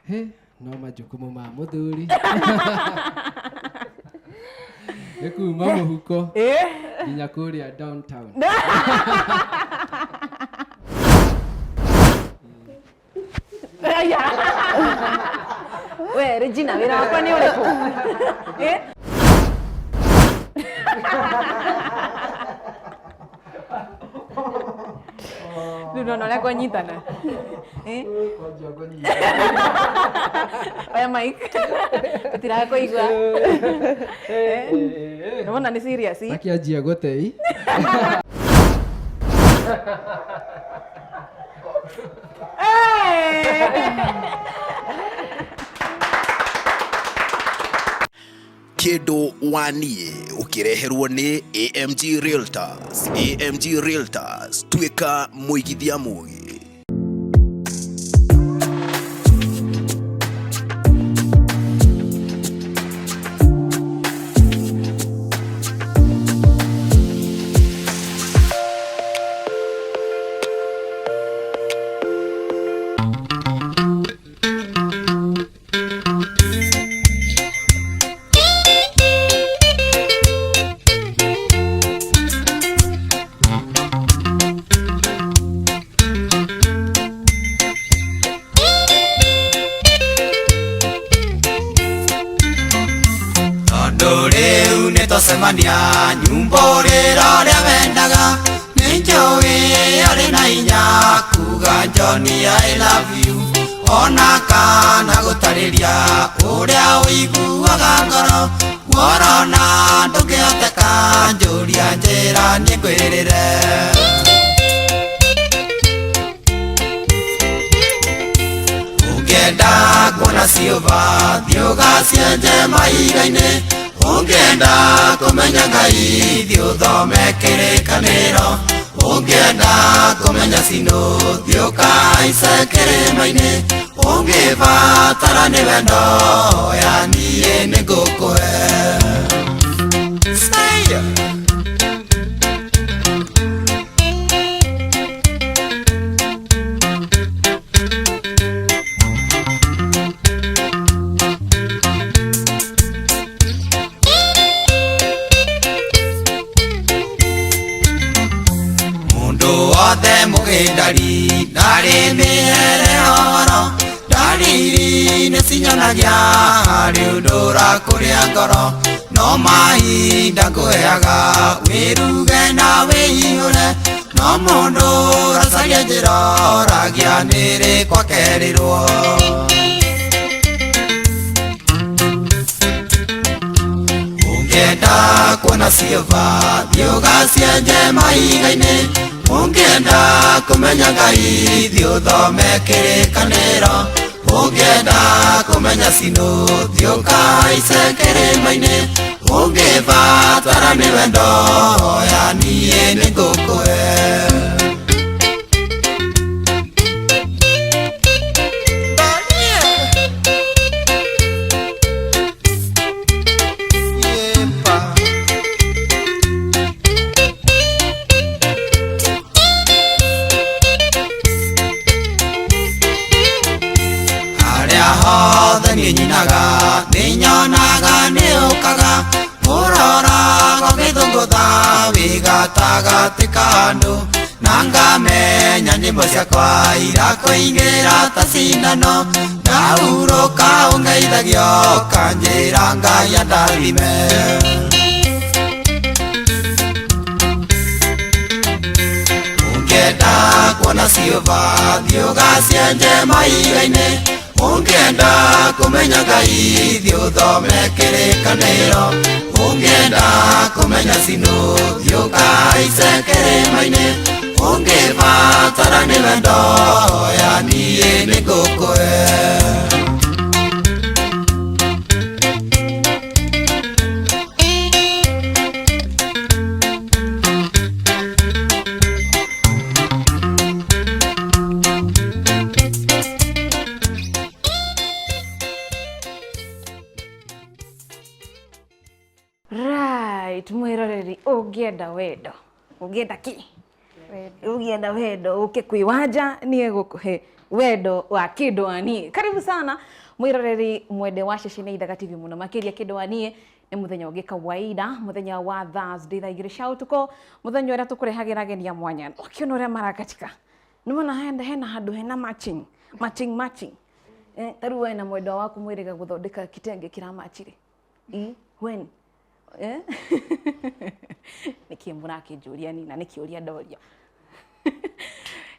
He, no majukumu ma muthuri nĩ kuma mũhuko nginya kũrĩa downtown. Aya. We Regina, wĩra wakwa nĩ ũrĩkũ? Eh? Rĩu nona ũrĩa kwanyitana. Eh? Kwanjia ngũnyita. Oya mic. Tũtirakũigua. Nĩwona nĩ serious. Akĩanjia gũtei. Kĩndũ wa niĩ ũkĩreherwo nĩ AMG Realtors. AMG Realtors, tuĩka mũigithia mũgĩ. Tondũ rĩu nĩ twacemania nyumba ũrĩra ũrĩa wendaga nĩ njũĩ arĩ na hinya kuga Johnny I love you ona kana gũtarĩria ũrĩa ũiguaga ngoro worona ndũngĩhoteka njũria njĩra niĩ ngwĩrĩre. Ũngĩenda kuona ciũmba thiĩ ũgacienje mahiga-inĩ, ũngĩenda kũmenya Ngai thiĩ ũthome kĩrĩkanĩro, ũngĩenda kũmenya Sinũ thiĩ ũkahaice kĩrĩma-inĩ, ũngĩbatara nĩ wendo hoya niĩ nĩngũkũhe. Say it. Mundu wothe mũgĩndari ndarĩ mĩhere horo ndariri nĩ cinyonagia harĩ ũndũ ũrakũrĩa ngoro no mahinda ngũheaga wĩruge na wĩihũre no mũndũ ũracaria njĩra oragia nĩrĩ kwakerirwo. Ũngĩenda kuona ciũmba thiĩ ũgacienje mahiga-inĩ, ũngĩenda kũmenya Ngai thiĩ ũthome kĩrĩkanĩro, ũngĩenda kũmenya Sinũ thiĩ ũkahaice kĩrĩma-inĩ, ũngĩbatara nĩ wendo hoya niĩ nĩngũkũhe. Harĩa hothe niĩ nyinaga nĩ nyonaga nĩ ũkaga ũroraga ũgĩthũngũtha wĩ gatagatĩ ka andũ na ngamenya nyĩmbo ciakwa irakũingĩra ta cindano ndahurũka ũngeithagia ũkanjĩra Ngai andathime. Ũngĩenda kuona ciũmba thiĩ ũgacienje mahiga-inĩ, ũngĩenda kũmenya Ngai thiĩ ũthome kĩrĩkanĩro, ũngĩenda kũmenya Sinũ thiĩ ũkahaice kĩrĩma-inĩ, ũngĩbatara nĩ wendo hoya niĩ nĩngũkũhe. Right, mwĩroreri ũngĩenda wendo ũngĩenda kĩ? Ũngĩenda wendo ũke kwĩ Wanja, niĩ gũkũhe wendo wa kĩndũ wa niĩ. Karibu sana mwĩroreri mwende wa ceceni ya Ithaga TV, mũno makĩria kĩndũ wa niĩ. Nĩ mũthenya ũngĩ kawaida, mũthenya wa Thursday thaa 2 cia ũtukũ, mũthenya ũrĩa tũkũrehagĩra ageni a mwanya. Ũkĩona ũrĩa marakatika, nĩwona hena handũ hena matching matching matching. Ta rĩu we na mwendwa waku mwĩrĩga gũthondeka kitenge kĩramachire I when nĩkĩ mũrakĩnjũria nina nĩ kĩũria ndoria.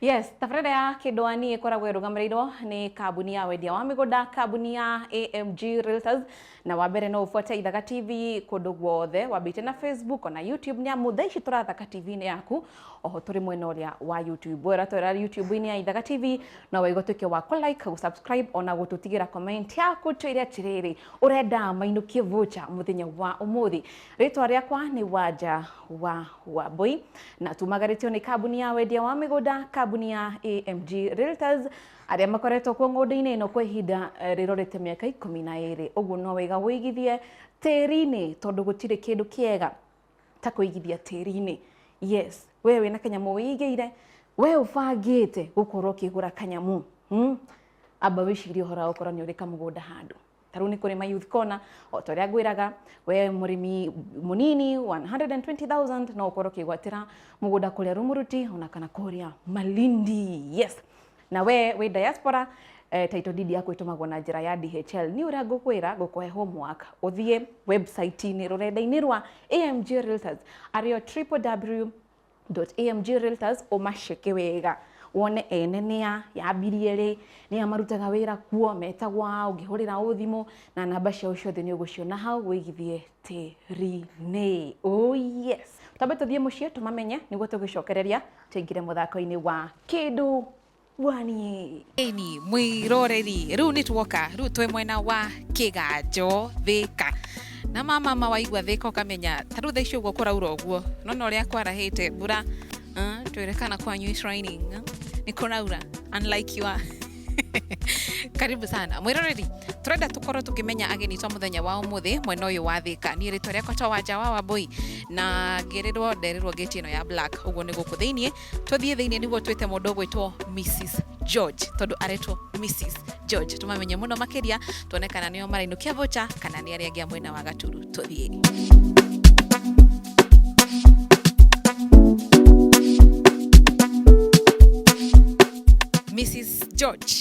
Yes, tabarĩra ya kĩndũ wa niĩ ĩkoragwo ĩrũgamĩrĩirwo nĩ kambuni ya wendia wa mĩgũnda, kambuni ya AMG Realtors. Na wa mbere no ũbuate Ithaga TV kũndũ guothe, wambĩte na Facebook ona YouTube, nĩ amu thaa ici tũrathaka TV-inĩ yaku, oho tũrĩ mwena ũrĩa wa YouTube. Ũratwĩra YouTube-inĩ ya Ithaga TV, no waigo tuĩke wa kũ like, gũ subscribe ona gũtũtigĩra comment yaku, twĩre atĩrĩrĩ, ũrenda mainũkie voucher mũthenya wa ũmũthĩ. Rĩtwa rĩakwa nĩ Wanja wa Wambui, na tumagarĩtio nĩ kambuni ya wendia wa mĩgũnda, kambuni ya AMG Realtors, arĩa makoretwo kuo ng'ũndũ-inĩ ĩno kwa ihinda rĩrorete mĩaka 12. Ũguo no wega wĩigithie tĩri-inĩ, tondũ gũtirĩ kĩndũ kĩega ta kũigithia tĩri-inĩ. Yes, we wĩna kanyamũ wĩigĩire, we ũbangĩte gũkorwo ũkĩgũra kanyamũ, amba wĩcirie ũhoro wa gũkorwo nĩ ũrĩ kamũgũnda handũ. Ta rĩu nĩ kũrĩ ma Youth Corner, o ta ũrĩa ngwĩraga, we mũrĩmi mũnini 120,000 no ũkorwo ũkĩgwatĩra mũgũnda kũrĩa Rumuruti ona kana kũrĩa Malindi. Yes, na we wĩ diaspora, title deed yaku ĩtũmagwo na njĩra ya DHL. Nĩ ũrĩa ngũkwĩra, ngũkũhe homework, ũthiĩ website-inĩ, rũrenda-inĩ rwa AMG Realtors, arĩo www.amgrealtors, ũmaceke wega wone ene nĩa yambirie rĩ, nĩa marutaga wĩra kuo, metagwo a, ũngĩhũrĩra ũ thimũ, na namba ciao ciothe nĩ ũgũciona hau, wĩigithie tĩri-inĩ. Oh yes, twambe tũthiĩ mũciĩ tũmamenye nĩguo tũgĩcokereria tũingĩre mũthako-inĩ wa kĩndũ waniĩ. Ĩni mwĩroreri, rĩu nĩ tuoka, rĩu twĩ mwena wa Kĩganjo Thĩka, na mama waigua Thĩka ũkamenya ta rĩu thaa ici ũguo kũraura ũguo, nona ũrĩa kwarahĩte mbura, twĩre kana kwanyu is raining, nĩ kũraura unlike you are. Karibu sana mwĩroreri, tũrenda tũkorwo tũkĩmenya ageni twa mũthenya wa ũmũthĩ mwena ũyũ wa Thĩka. Niĩ rĩtwa rĩakwa ta Wanja wa Wambui, na ngĩrĩrwo nderirwo gate ĩno ya black ũguo nĩ gũkũ thĩiniĩ. Tũthiĩ thĩiniĩ nĩguo twĩte mũndũ ũgwĩtwo Mrs George, tondũ aretwo Mrs George, tũmamenye mũno makĩria, tuone kana nĩo marainũkia voucher kana nĩ arĩa angĩ a mwena wa Gaturu. Tũthiĩ. Mrs George,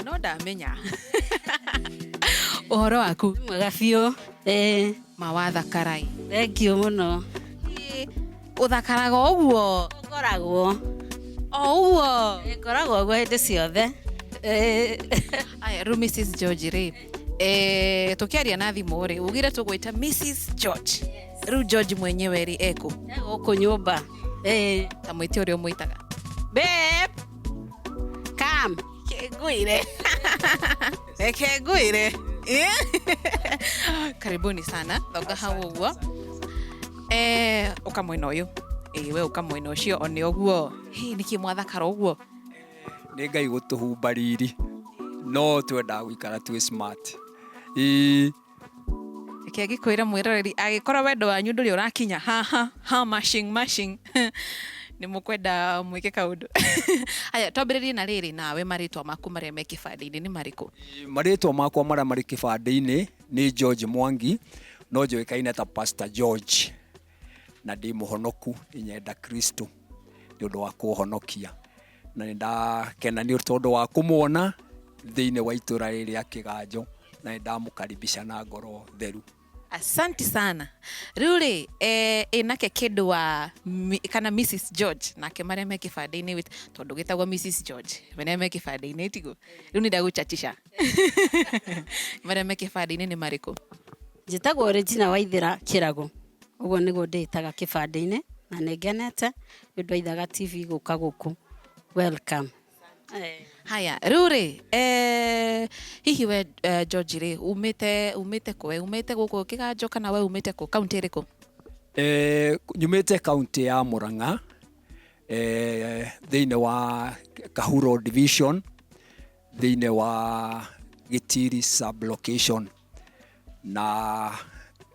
no ndamenya ũhoro waku. Mwega biũ. Mawathakarai. Thank you mũno. Ũthakaraga ũguo? Ngoragwo. O ũguo? Ngoragwo ũguo hĩndĩ ciothe. Aya, rĩu Mrs George rĩ, tũkĩaria na thimũ rĩ, ugire tũgwĩta Mrs George. Rĩu George mwenyewe rĩ, ekũ? E gũkũ nyũmba. Ta mwĩte ũrĩa ũmwĩtaga. Babe, come. Kengwire. Kengwire. Karibuni sana. Thonga hau ũguo. Ũka mwena ũyũ. We ũka mwena ũcio one ũguo. Hĩ, nĩkĩ mwathakara ũguo? Nĩ Ngai gũtũhumba riri, no twendaga gũikara twĩ smart. Ĩĩ. Reke ngĩkwĩre mwĩroreri, angĩkorwo wendo wanyu ndũrĩ ũrakinya haha ha mashing mashing, nĩ mũkwenda mwĩke kaũndũ. Aya, twambĩrĩrie na rĩrĩ, nawe marĩtwa maku marĩa me kĩbandĩ-inĩ nĩ marĩkũ? Marĩtwa makwa marĩa marĩ kĩbandĩ-inĩ nĩ George Mwangi, no njũĩkaine ta Pastor George, na ndĩ mũhonoku, nyenda Kristo nĩ ũndũ wa kũhonokia, na nĩ ndakena nĩ tondũ wa kũmuona thĩinĩ wa itũra rĩrĩ rĩa Kĩganjo, na nĩ ndamũkaribisha na ngoro theru. Asante sana. Rĩu rĩ, ĩnake kĩndũ wa kana Mrs George, nake marĩa me kĩbandĩ-inĩ, tondũ gĩtagwo Mrs George, marĩa me kĩbandĩ-inĩ tiguo? Rĩu nĩ ndagũchachisha. Marĩa me kĩbandĩ-inĩ nĩ marĩkũ? Njĩtagwo Regina Waithĩra Kĩrago, ũguo nĩguo ndĩĩtaga kĩbandĩ-inĩ, na nĩ ngenete nĩ ũndũ wa Ithaga TV gũka gũkũ. Welcome. Haya, rĩu rĩ, hihi we George rĩ, umĩte kũ? We umĩte gũkũ Kĩganjo kana we umĩte kũ? Kaunti ĩrĩkũ? Nyumĩte kaunti ya Murang'a, thĩinĩ wa Kahuro division, thĩinĩ wa Gĩtiri sub-location, na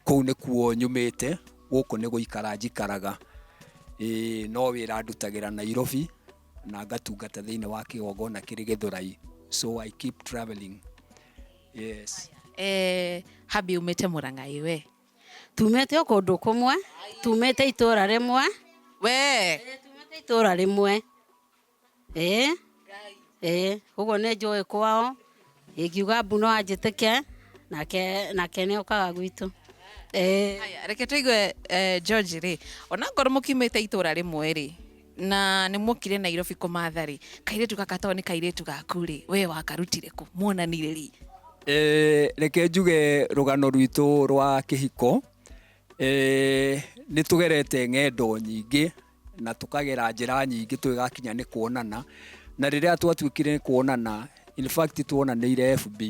kũu nĩkuo nyumĩte, gũkũ nĩ gũikara njikaraga. Ĩĩ, no wĩra ndutagĩra Nairobi na ngatungata thĩinĩ wa kĩgongona kĩrĩ Gĩthũrai, so I keep traveling, yes. Hubby umĩte Murang'a ĩ we? Tumĩte o kũndũ kũmwe, tumĩte itũra rĩmwe. We? Tumĩte itũra rĩmwe. Ĩĩ ĩĩ, ũguo nĩ njũĩ kwao, ingiuga mbu no anjĩtĩke, nake nake nĩ okaga gwitũ. Ĩĩ. Haya, reke tũigue George rĩ, onakorwo mũkiumĩte itũra rĩmwe rĩ, na nĩ muokire Nairobi kũmatha rĩ, kairĩtu gaka to nĩ kairĩtu gaku rĩ, we wakarutire kũ? Muonanire rĩ? Reke njuge rũgano rwitũ rwa kĩhiko, nĩ tũgerete ng'endo nyingĩ na tũkagera njĩra nyingĩ tũgĩgakinya nĩ kuonana, na rĩrĩa twatuĩkire nĩ kuonana, in fact tuonanĩire FB.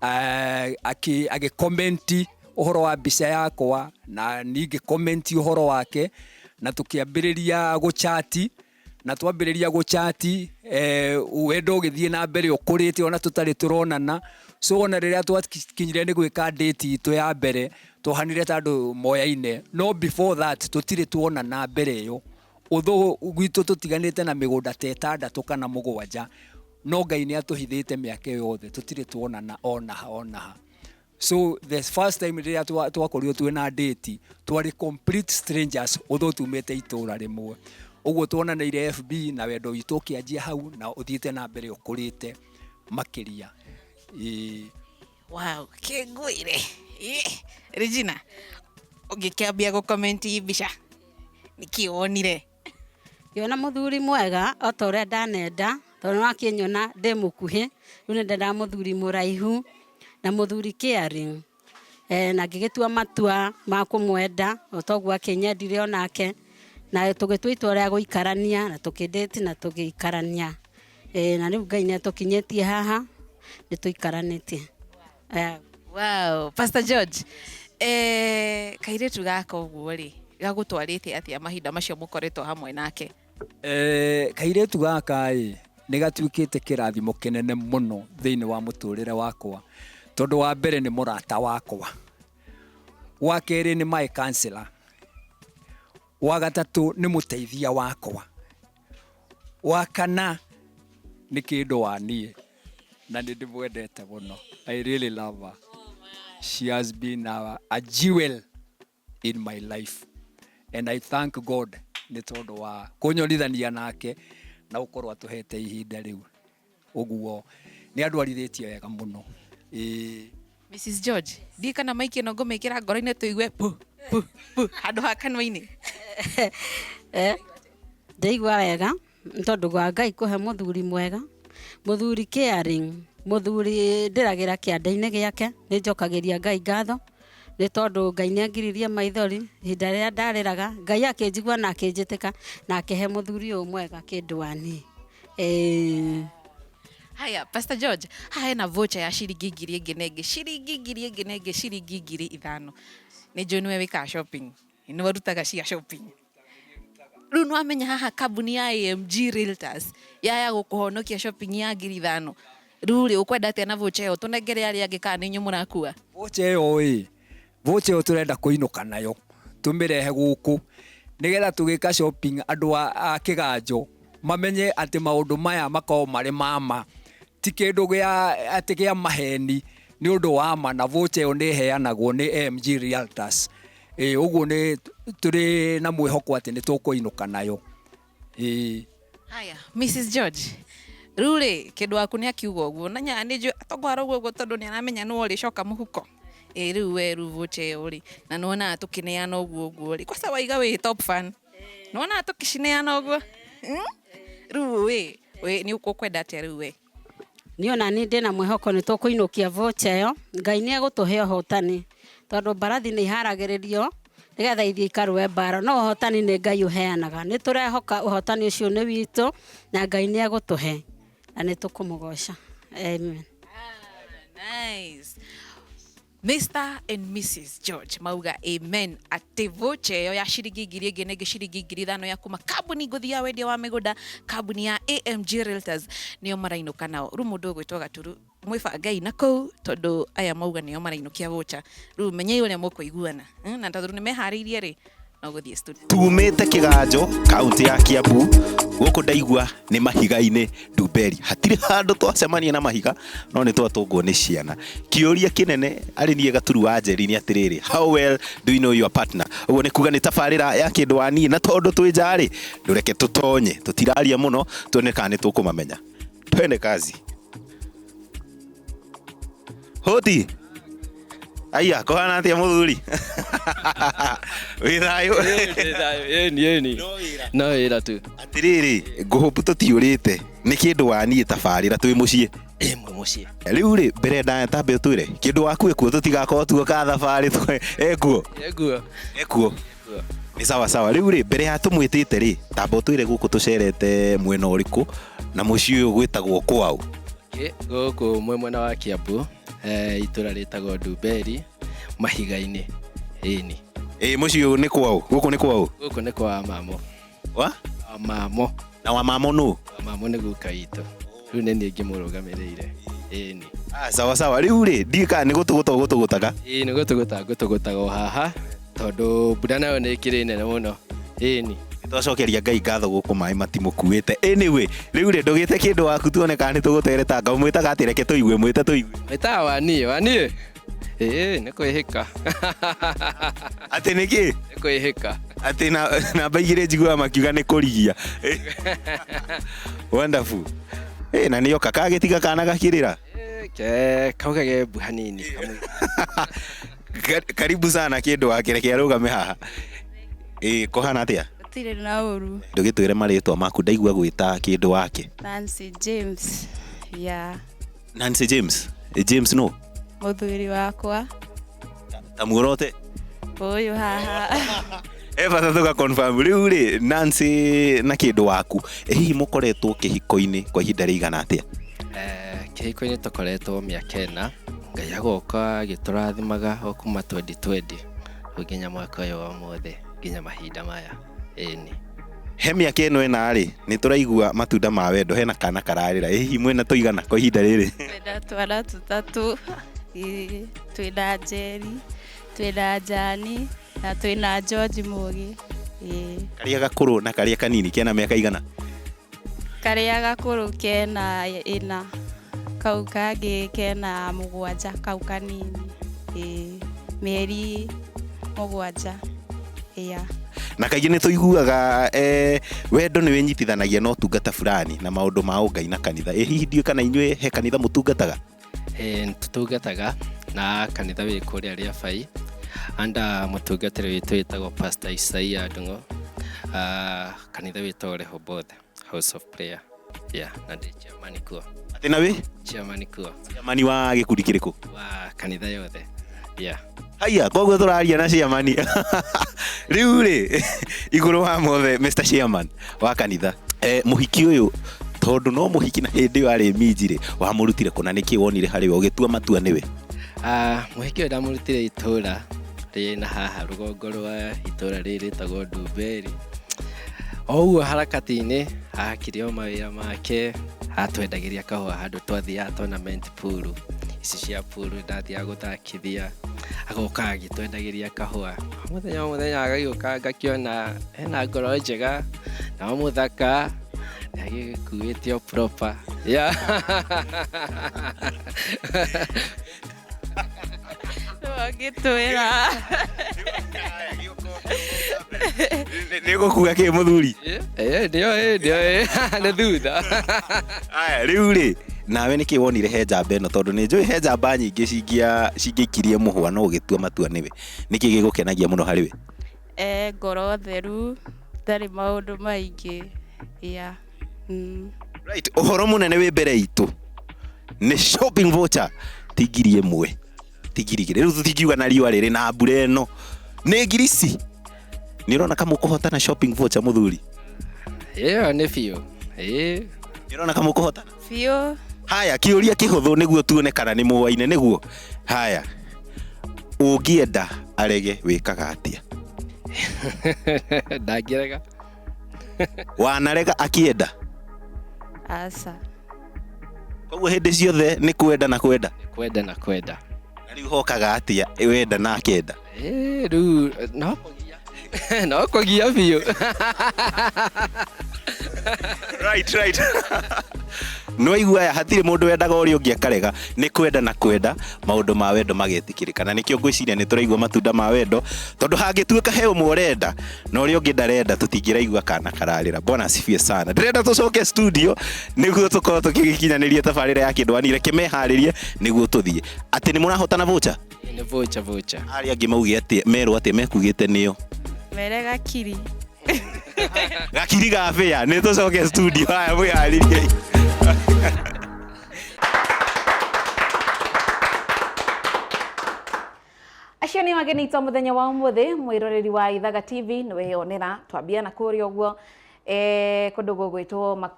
Agĩ comment ũhoro wa mbica yakwa na niĩ ngĩ comment ũhoro wake, na tũkĩambĩrĩria gũchati, na twambĩrĩria gũchati, wendo ũgĩthiĩ na mbere ũkũrĩte ona tũtarĩ tũronana. So ona rĩrĩa twakinyire nĩ gwĩka date itũ ya mbere, twahanire ta andũ moyaine, no before that tũtirĩ tuonana mbere ĩyo. Although gwitũ tũtiganĩte na mĩgũnda ta 6 kana 7, no Ngai nĩ atũhithĩte mĩaka ĩyo yothe, tũtirĩ tuonana ona ha ona ha. So the first time rĩrĩa twakorirwo twĩna date, twarĩ complete strangers, although tumĩte itũra rĩmwe. Ũguo tuonanĩire FB na wendo witũ ũkĩanjia hau na ũthiĩte na mbere ũkũrĩte makĩria. Ĩĩ. Wow, kĩngwĩre. Regina, ũngĩkĩambia gũ-comment mbica, nĩkĩ wonire? Ngĩona mũthuri mwega o ta ũrĩa ndanenda, tondũ nĩ wakĩnyona ndĩ mũkuhĩ, rĩu nĩ ndendaga mũthuri mũraihu na mũthuri caring. Na ngĩgĩtua matua ma kũmwenda o ta ũguo akĩnyendire onake, na tũgĩtua itua rĩa gũikarania na tũkĩ-date na tũgĩikarania. Na rĩu Ngai nĩ atũkinyĩtie haha, nĩ tũikaranĩtie. Wow, Pastor George, kairĩtu gaka ũguo rĩ, gagũtwarĩte atĩa mahinda macio mũkoretwo hamwe nake? Kairĩtu gaka ĩ nĩ gatuĩkĩte kĩrathimo kĩnene mũno thĩinĩ wa mũtũrĩre wakwa, tondũ wa mbere nĩ mũrata wakwa, wa kerĩ nĩ my counselor, wa gatatũ nĩ mũteithia wakwa, wa kana nĩ kĩndũ wa niĩ, na nĩ ndĩmwendete mũno. I really love her. She has been a jewel in my life and I thank God nĩ tondũ wa kũnyonithania nake na gũkorwo atũhete ihinda rĩu. Ũguo nĩ andwarithĩtie wega mũno. Ĩĩ. Mrs George, ndiĩ kana maiki ĩno ngũmĩkĩra ngoro-inĩ tũigue pu pu pu handũ ha kanua-inĩ. Ndaigua wega nĩ tondũ wa Ngai kũhe mũthuri mwega, mũthuri caring, mũthuri ndĩragĩra kĩande-inĩ gĩake, nĩ njokagĩria Ngai ngatho nĩ tondũ Ngai nĩ angiririe maithori ihinda rĩrĩa ndarĩraga, Ngai akĩnjigua na akĩnjĩtĩka na akĩhe mũthuri ũyũ mwega kĩndũ wa niĩ. Haya, Pastor George, haha hena voucher ya ciringi ngiri ĩngĩ na ĩngĩ, ciringi ngiri ĩngĩ na ĩngĩ, ciringi 5,000. Nĩ njũĩ nĩwe wĩkaga shopping, nĩwe ũrutaga cia shopping. Rĩu nĩwamenya haha kambuni ya AMG Realtors yaya gũkũhonokia shopping ya 5,000. Rĩu rĩ, ũkwenda atĩa na voucher ĩyo? Tũnengere arĩa angĩ kana nĩ inyuĩ mũrakua? Voucher ĩyo ĩ, voucher ĩyo tũrenda kũinũka nayo, tũmĩrehe gũkũ, nĩgetha tũgĩka shopping andũ a kĩganjo mamenye atĩ maũndũ maya makoragwo marĩ ma ma, ti kĩndũ gĩa atĩ gĩa maheni, nĩ ũndũ wa ma, na voucher ĩyo nĩ ĩheanagwo nĩ AMG Realtors. Ĩĩ, ũguo nĩ tũrĩ na mwĩhoko atĩ nĩ tũkũinũka nayo. Ĩĩ. Haya, Mrs George, rĩu rĩ, kĩndũ waku nĩ akiuga ũguo, na nya nĩ njũĩ atongo arauga ũguo tondũ nĩ aramenya nĩwe ũrĩcoka mũhuko. Ĩĩ rĩu we rĩu voucher ĩyo rĩ, na nĩwonaga tũkĩneana ũguo ũguo rĩ, kwanza waiga wĩ top fan, nĩwonaga tũkĩcineana ũguo? Rĩu ĩ, wĩ nĩ ũkwenda atĩa rĩu we? Niĩ ona niĩ ndĩna mwĩhoko nĩ tũkũinũkia voucher ĩyo, Ngai nĩ egũtũhe ũhotani, tondũ mbarathi nĩ iharagĩrĩrio nĩgetha ithiĩ ikarũe mbara, no ũhotani nĩ Ngai ũheanaga. Nĩ tũrehoka ũhotani ũcio nĩ witũ na Ngai nĩ egũtũhe na nĩ tũkũmũgoca. Amen. Nice. Mr and Mrs George mauga amen atĩ voucher ĩyo ya ciringi ngiri ĩngĩ na ĩngĩ ciringi 5,000 ya kuma kambuni ngũthi ya wendia wa mĩgũnda, kambuni ya AMG Realtors, nĩo marainũka nao. Rĩu mũndũ ũgwĩtwo Gaturu, mwĩbangei na kũu tondũ aya mauga nĩo marainũkia voucher. Rĩu menyei ũrĩa mũkũiguana. Na tondũ nĩ meharĩirie rĩ, No gũthiĩ studio. Tumĩte Kĩganjo, kaũntĩ ya Kiambu, gũkũ ndaigua nĩ mahiga-inĩ Ndumberi. Hatirĩ handũ twacemania na mahiga, no nĩ twatũngwo nĩ ciana. Kĩũria kĩnene arĩ niĩ Gaturu wa Njeri nĩ atĩrĩrĩ, how well do you know your partner? Ũguo nĩ kuga nĩ tabarĩra ya kĩndũ wa niĩ, na tondũ twĩ nja rĩ, ndũreke tũtonye, tũtiraria mũno, tuone kana nĩ tũkũmamenya. Twende kazi. Hoti. Aya, kũhana atĩa mũthuri? Wĩ thayũ? Ĩni ĩni no wĩra tu. Atĩrĩrĩ, ngũhũpu tũtiũrĩte nĩ kĩndũ wa niĩ tabarĩra twĩ mũciĩ. Ĩ mwĩ mũciĩ. Rĩu rĩ, mbere ndaya tambe ũtwĩre kĩndũ waku ekuo, tũtigakorwo tuoka thabarĩ ekuo. Ekuo. Ekuo. Nĩ sawa sawa. Rĩu rĩ, mbere ya tũmwĩtĩte rĩ, tamba ũtwĩre gũkũ tũcerete mwena ũrĩkũ na mũciĩ ũyũ gwĩtagwo kwaũ. Gũkũ mwĩ mwena wa Kiambu, itũra rĩtagwo Ndumberi, mahiga-inĩ. Ĩni. Ĩ mũciĩ ũyũ nĩ kwaũ? Gũkũ nĩ kwaũ? Gũkũ nĩ kwa mamo. Wa? Wa mamo. Na wa mamo nũ? Wa mamo nĩ guka witũ. Rĩu nĩ niĩ ngĩmũrũgamĩrĩire. Ĩni. Ah, sawa sawa. Rĩu rĩ, ndiũĩ kana nĩ gũtũgũta ũgũtũgũtaga. Ĩĩ nĩ gũtũgũta ngũtũgũtaga o haha tondũ mbura nayo nĩ ĩkĩrĩ nene mũno. Ĩni. Twacokeria Ngai ngatho gũkũ maĩ matimũkuĩte. Anyway, rĩu rĩ, ndũgĩte kĩndũ waku tuone kana nĩ tũgũteretanga. Ũmwĩtaga atĩ? Reke tũigue, mwĩte tũigue. Mwĩtaga waniĩ, waniĩ. Ĩĩ nĩ kwĩhĩka. Atĩ nĩ kĩ? Nĩ kwĩhĩka. Atĩ namba igĩrĩ njiguaga makiuga nĩ kũrigia. Wonderful. Ĩ, na nĩoka kagĩtiga kana gakĩrĩra? Ke kauga ke mbu hanini. Karibu sana kĩndũ wake, reke arũgame haha. Ĩ, kũhana atĩa? Gũtirĩ na ũru. Ndũgĩtwĩre marĩtwa maku, ndaigua gwĩta kĩndũ wake. Nancy James. Yeah. Nancy James. James no? Mũthuri wakwa. Ta muorote? Ũyũ haha. He bata tũga confirm. Rĩu rĩ, Nancy na kĩndũ waku, hihi mũkoretwo kĩhiko-inĩ kwa ihinda rĩigana atĩa? Kĩhiko-inĩ tũkoretwo mĩaka ĩna. Ngai agoka agĩtũrathimaga o kuma 2020 nginya mwaka ũyũ wa ũmũthĩ, nginya mahinda maya. Ĩni. He mĩaka ĩno ĩna rĩ, nĩ tũraigua matunda ma wendo, hena kana kararĩra. Ĩ hihi mwĩna tũigana kwa ihinda rĩrĩ? Twĩna twana tũtatũ. Ĩ, twĩna Njeri, twĩna Jani na twĩna George Mũgĩ. Ĩ. Karĩa gakũrũ na karĩa kanini kena mĩaka igana? Karĩa gakũrũ kena ĩna, kau kangĩ kena mũgwanja, kau kanini. Ĩ, mĩeri mũgwanja. Yeah. Na kaingĩ nĩ tũiguaga, wendo nĩ wĩnyitithanagia na ũtungata fulani na maũndũ ma ũngai na kanitha. Ĩ hihi ndiũĩ kana inyuĩ he kanitha mũtungataga? Ĩ, tũtungataga na kanitha wĩ kũrĩa Rĩabai anda mũtungatĩri witũ wĩtagwo Pastor Isaiah Ndung'u. Kanitha wĩtagwo Rehoboth House of Prayer. Yeah, na ndĩ chairman kuo. Atĩ na wĩ? Chairman kuo. Chairman wa gĩkundi kĩrĩkũ? Wa kanitha yothe. Yeah. Haiya, koguo tũraria na chairman. Rĩu rĩ, igũrũ wa mothe Mr. Chairman wa kanitha. Mũhiki ũyũ tondũ no mũhiki na hĩndĩ ĩyo arĩ minji rĩ, wamũrutire kũ na nĩkĩ wonire harĩ we ũgĩtua matua nĩwe? Mũhiki ũyũ ndamũrutire itũra rĩna haha rũgongo rwa itũra rĩrĩ rĩtagwo Ndumberi. O ũguo harakati-inĩ akire o mawĩra make, atwendagĩria kahũa handũ twathiaga tournament pool, ici cia pool ndathiaga gũthakithia, agoka agĩtwendagĩria kahũa. Mũthenya o mũthenya agagĩũka ngakĩona ena ngoro njega na mũthaka, na agĩkuĩte o proper. Yeah. Wangĩtwĩra. Nĩ gũkua kĩ mũthuri? Ndio, ndio, nĩ thutha. Aya, rĩu rĩ, nawe nĩkĩ wonire he njamba ĩno? Tondũ nĩ njũĩ he njamba nyingĩ cingĩikirie mũhwa no ũgĩtua matua nĩwe. Nĩkĩ gĩgũkenagia mũno harĩ we? Ngoro theru, ndarĩ maũndũ maingĩ. Yeah. Right, ũhoro mũnene wĩ mbere itũ nĩ shopping voucher ti ngiri ĩmwe, ti ngiri igĩrĩ. Rĩu tũtingiuga na riũa rĩrĩ na mbura ĩno nĩ ngiri ici. Nĩ ũrona kama ũkũhotana shopping voucher mũthuri? Ĩyo nĩ biũ. Ĩĩ. Nĩ ũrona kama ũkũhotana? Biũ. Haya, kĩũria kĩhũthũ nĩguo tuone kana nĩ mũaine nĩguo. Haya, ũngĩenda arege wĩkaga atĩa? Ndangĩrega. Wanarega akĩenda? Aca. Koguo hĩndĩ ciothe nĩ kwenda na kwenda? Kwenda na kwenda. Na rĩu hokaga atĩa wenda na akenda? Rĩu no kũgia. No kũgia biũ. Right, right. Nĩwaigua aya hatirĩ mũndũ wendaga ũrĩa ũngĩ akarega, nĩ kwenda na kwenda maũndũ ma wendo magetĩkĩrĩka, na nĩkĩo ngwĩciria nĩ tũraigua matunda ma wendo, tondũ hangĩtuĩka he ũmwe ũrenda na ũrĩa ũngĩ ndarenda, tũtingĩraigua kana kararĩra. Bwana asifiwe sana. Ndĩrenda tũcoke studio nĩguo tũkorwo tũkĩkinyanĩria tabarĩra ya kĩndũ anire kĩmeharĩrie nĩguo tũthiĩ. Atĩ nĩ mũrahotana voucher? Nĩ voucher, voucher. Arĩa angĩ mauge atĩ merwo atĩ mekugĩte nĩo Mere gakiri. Gakiri ga bĩa. Nĩ tũcoke studio. Haya, mwĩharĩrie. Acio nĩ ageni aitũ a mũthenya wa ũmũthĩ. Mwĩroreri wa Ithaga TV, nĩ weyonera twambia na kũrĩa ũguo kũndũ gũgwĩtwo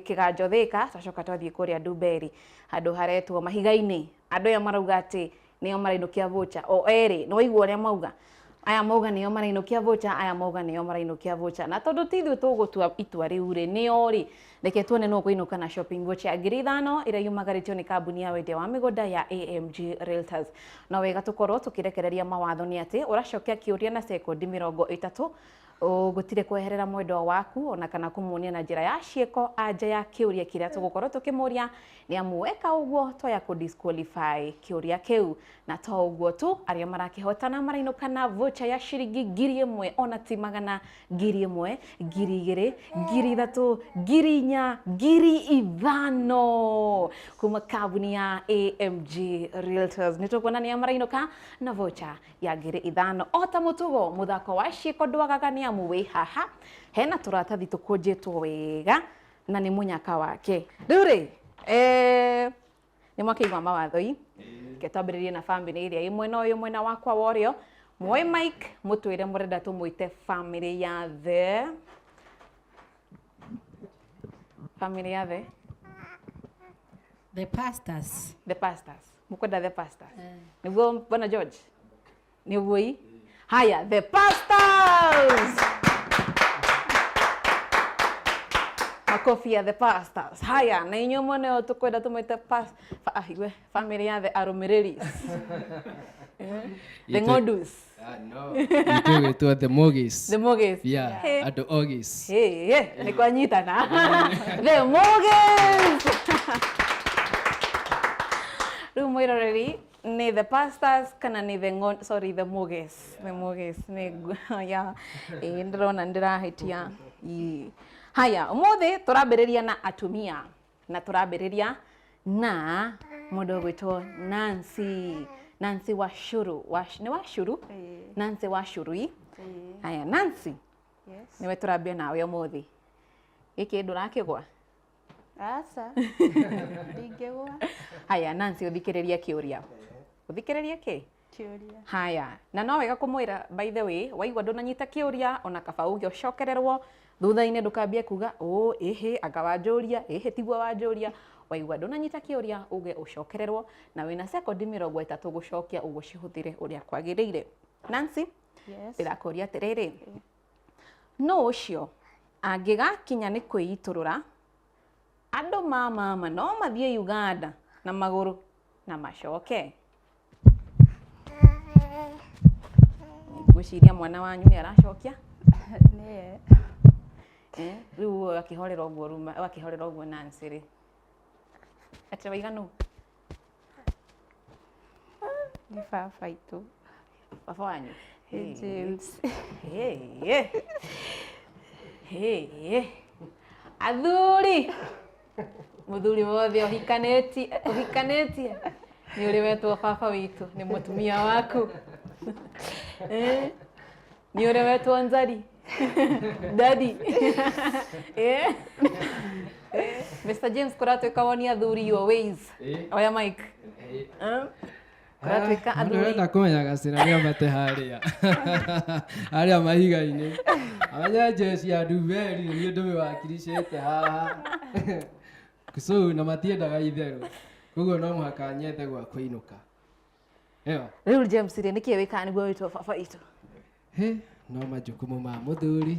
Kĩganjo Thĩka, twacoka twathiĩ kũrĩa Ndumberi handũ haretwo Mahiga-inĩ. Andũ aya marauga atĩ nĩo marainũkia voucher o erĩ. Nĩ waigua ũrĩa mauga? Aya mauga nĩo marainũkia voucher, aya mauga nĩo marainũkia voucher. Na tondũ ti ithuĩ tũgũtua itua rĩu rĩ, nĩo rĩ, reke tuone nũ ũkũinũka na shopping voucher ya 5,000 ĩrĩa yumagarĩtio nĩ kambuni ya wendia wa mĩgũnda ya AMG Realtors. No wega tũkorwo tũkĩrekereria mawatho nĩ atĩ ũracokia kĩũria na sekondi 30, gũtirĩ kweherera mwendwa waku ona kana kũmuonia na njĩra ya ciĩko anja ya kĩũria kĩrĩa tũgũkorwo tũkĩmũria, nĩ amu weka ũguo twaya kũ disqualify kĩũria kĩu. Na to ũguo tu, arĩa marakĩhotana marainũka na voucher ya ciringi 1,000, ona ti magana, 1,000, 2,000, 3,000, 4,000, 5,000 kuma kambuni ya AMG Realtors. Nĩ tũkuona nĩa marainũka na voucher ya 5,000. O ta mũtugo, mũthako wa ciĩko ndwagaga, nĩ amu wĩ haha hena tũratathi tũkũnjĩtwo wega na nĩ mũnyaka wake. Rĩu rĩ, nĩ mwakĩigua mawatho i reke twambĩrĩrie na bamĩrĩ ĩrĩa ĩ mwena ũyũ, mwena wakwa wa ũrĩo. Muoe mic mũtwĩre mũrenda tũmwĩte bamĩrĩ ya the family ya the The pastors. The pastors. Mukwenda the pastors nĩguo bwana George? Nĩguo i haya, the pastors. Makofi ya the pastors. Haya, na inyuĩ mwene ũyũ tũkwenda tũmwĩte igue family ya the arũmĩrĩri, the ng'ondus. Ah, no. Itũ ĩgwĩtwo the Mogis. The Mogis. Yeah, Hey. andũ Ogis. Hey, hey, nĩ kwanyitana. The Mogis. Rĩu mwĩroreri, nĩ the pastors kana nĩ the sorry, the Mogis? The Mogis nĩ ya ĩĩ, ndĩrona ndĩrahĩtia. Ĩĩ. Haya, ũmũthĩ tũrambĩrĩria na atumia na tũrambĩrĩria na mũndũ ũgwĩtwo Nancy. Nancy Wachuru. Nĩ Wachuru? Nancy Wachuru. Haya, Nancy. Yes. Nĩwe tũrambia nawe ũmũthĩ. Gĩkĩ ndũrakĩgwa? Aca. Ndingĩgwa. Haya, Nancy, ũthikĩrĩrie kĩũria. Ũthikĩrĩrie kĩ? Kĩũria. Haya, na no wega kũmwĩra, by the way, waigua ndũnanyita kĩũria, ona kaba uge ũcokererwo thutha-inĩ, ndũkambie kuga ũ ĩhĩ anga wanjũria ĩhĩ tiguo wanjũria. Waigua ndũnanyita kĩũria, uge ũcokererwo, na wĩna sekondi 30 gũcokia, ũguo cihũthĩre ũrĩa kwagĩrĩire. Nancy, Yes. ndĩrakũria atĩrĩrĩ, nũ ũcio angĩgakinya nĩ kwĩitũrũra andũ ma mama no mathiĩ Uganda na magũrũ na macoke? Ngwĩciria mwana wanyu nĩ aracokia. Nĩye. Rĩu akĩhorera ũguo akĩhorera ũguo Nancy rĩ, atĩ waiga nũ? Nĩ baba itũ. Baba wanyu? Nĩ James. Hey, hey. Athuri, muthuri wothe ũhikanĩtie ũhikanĩtie nĩ ũrĩ wetwo baba witũ nĩ mũtumia waku? Nĩ ũrĩ wetwo nzari daddy? Mr. James, kũratuĩka woni athuri your ways. Oya mic. Kũratuĩka Mũndũ athuri ũrenda kũmenya gacĩra nĩ ambate harĩa harĩa mahiga-inĩ, amenye jeshi ya Ndumberi nĩ niĩ ndũmĩwakiricĩte haha. So na matiendaga itherũ, koguo no mũhaka nyethe gwa kũinũka. Ĩyo. Rĩu James rĩ, nĩkĩ wĩkaga nĩguo wĩtwo baba witũ? He, no majukumu ma mũthuri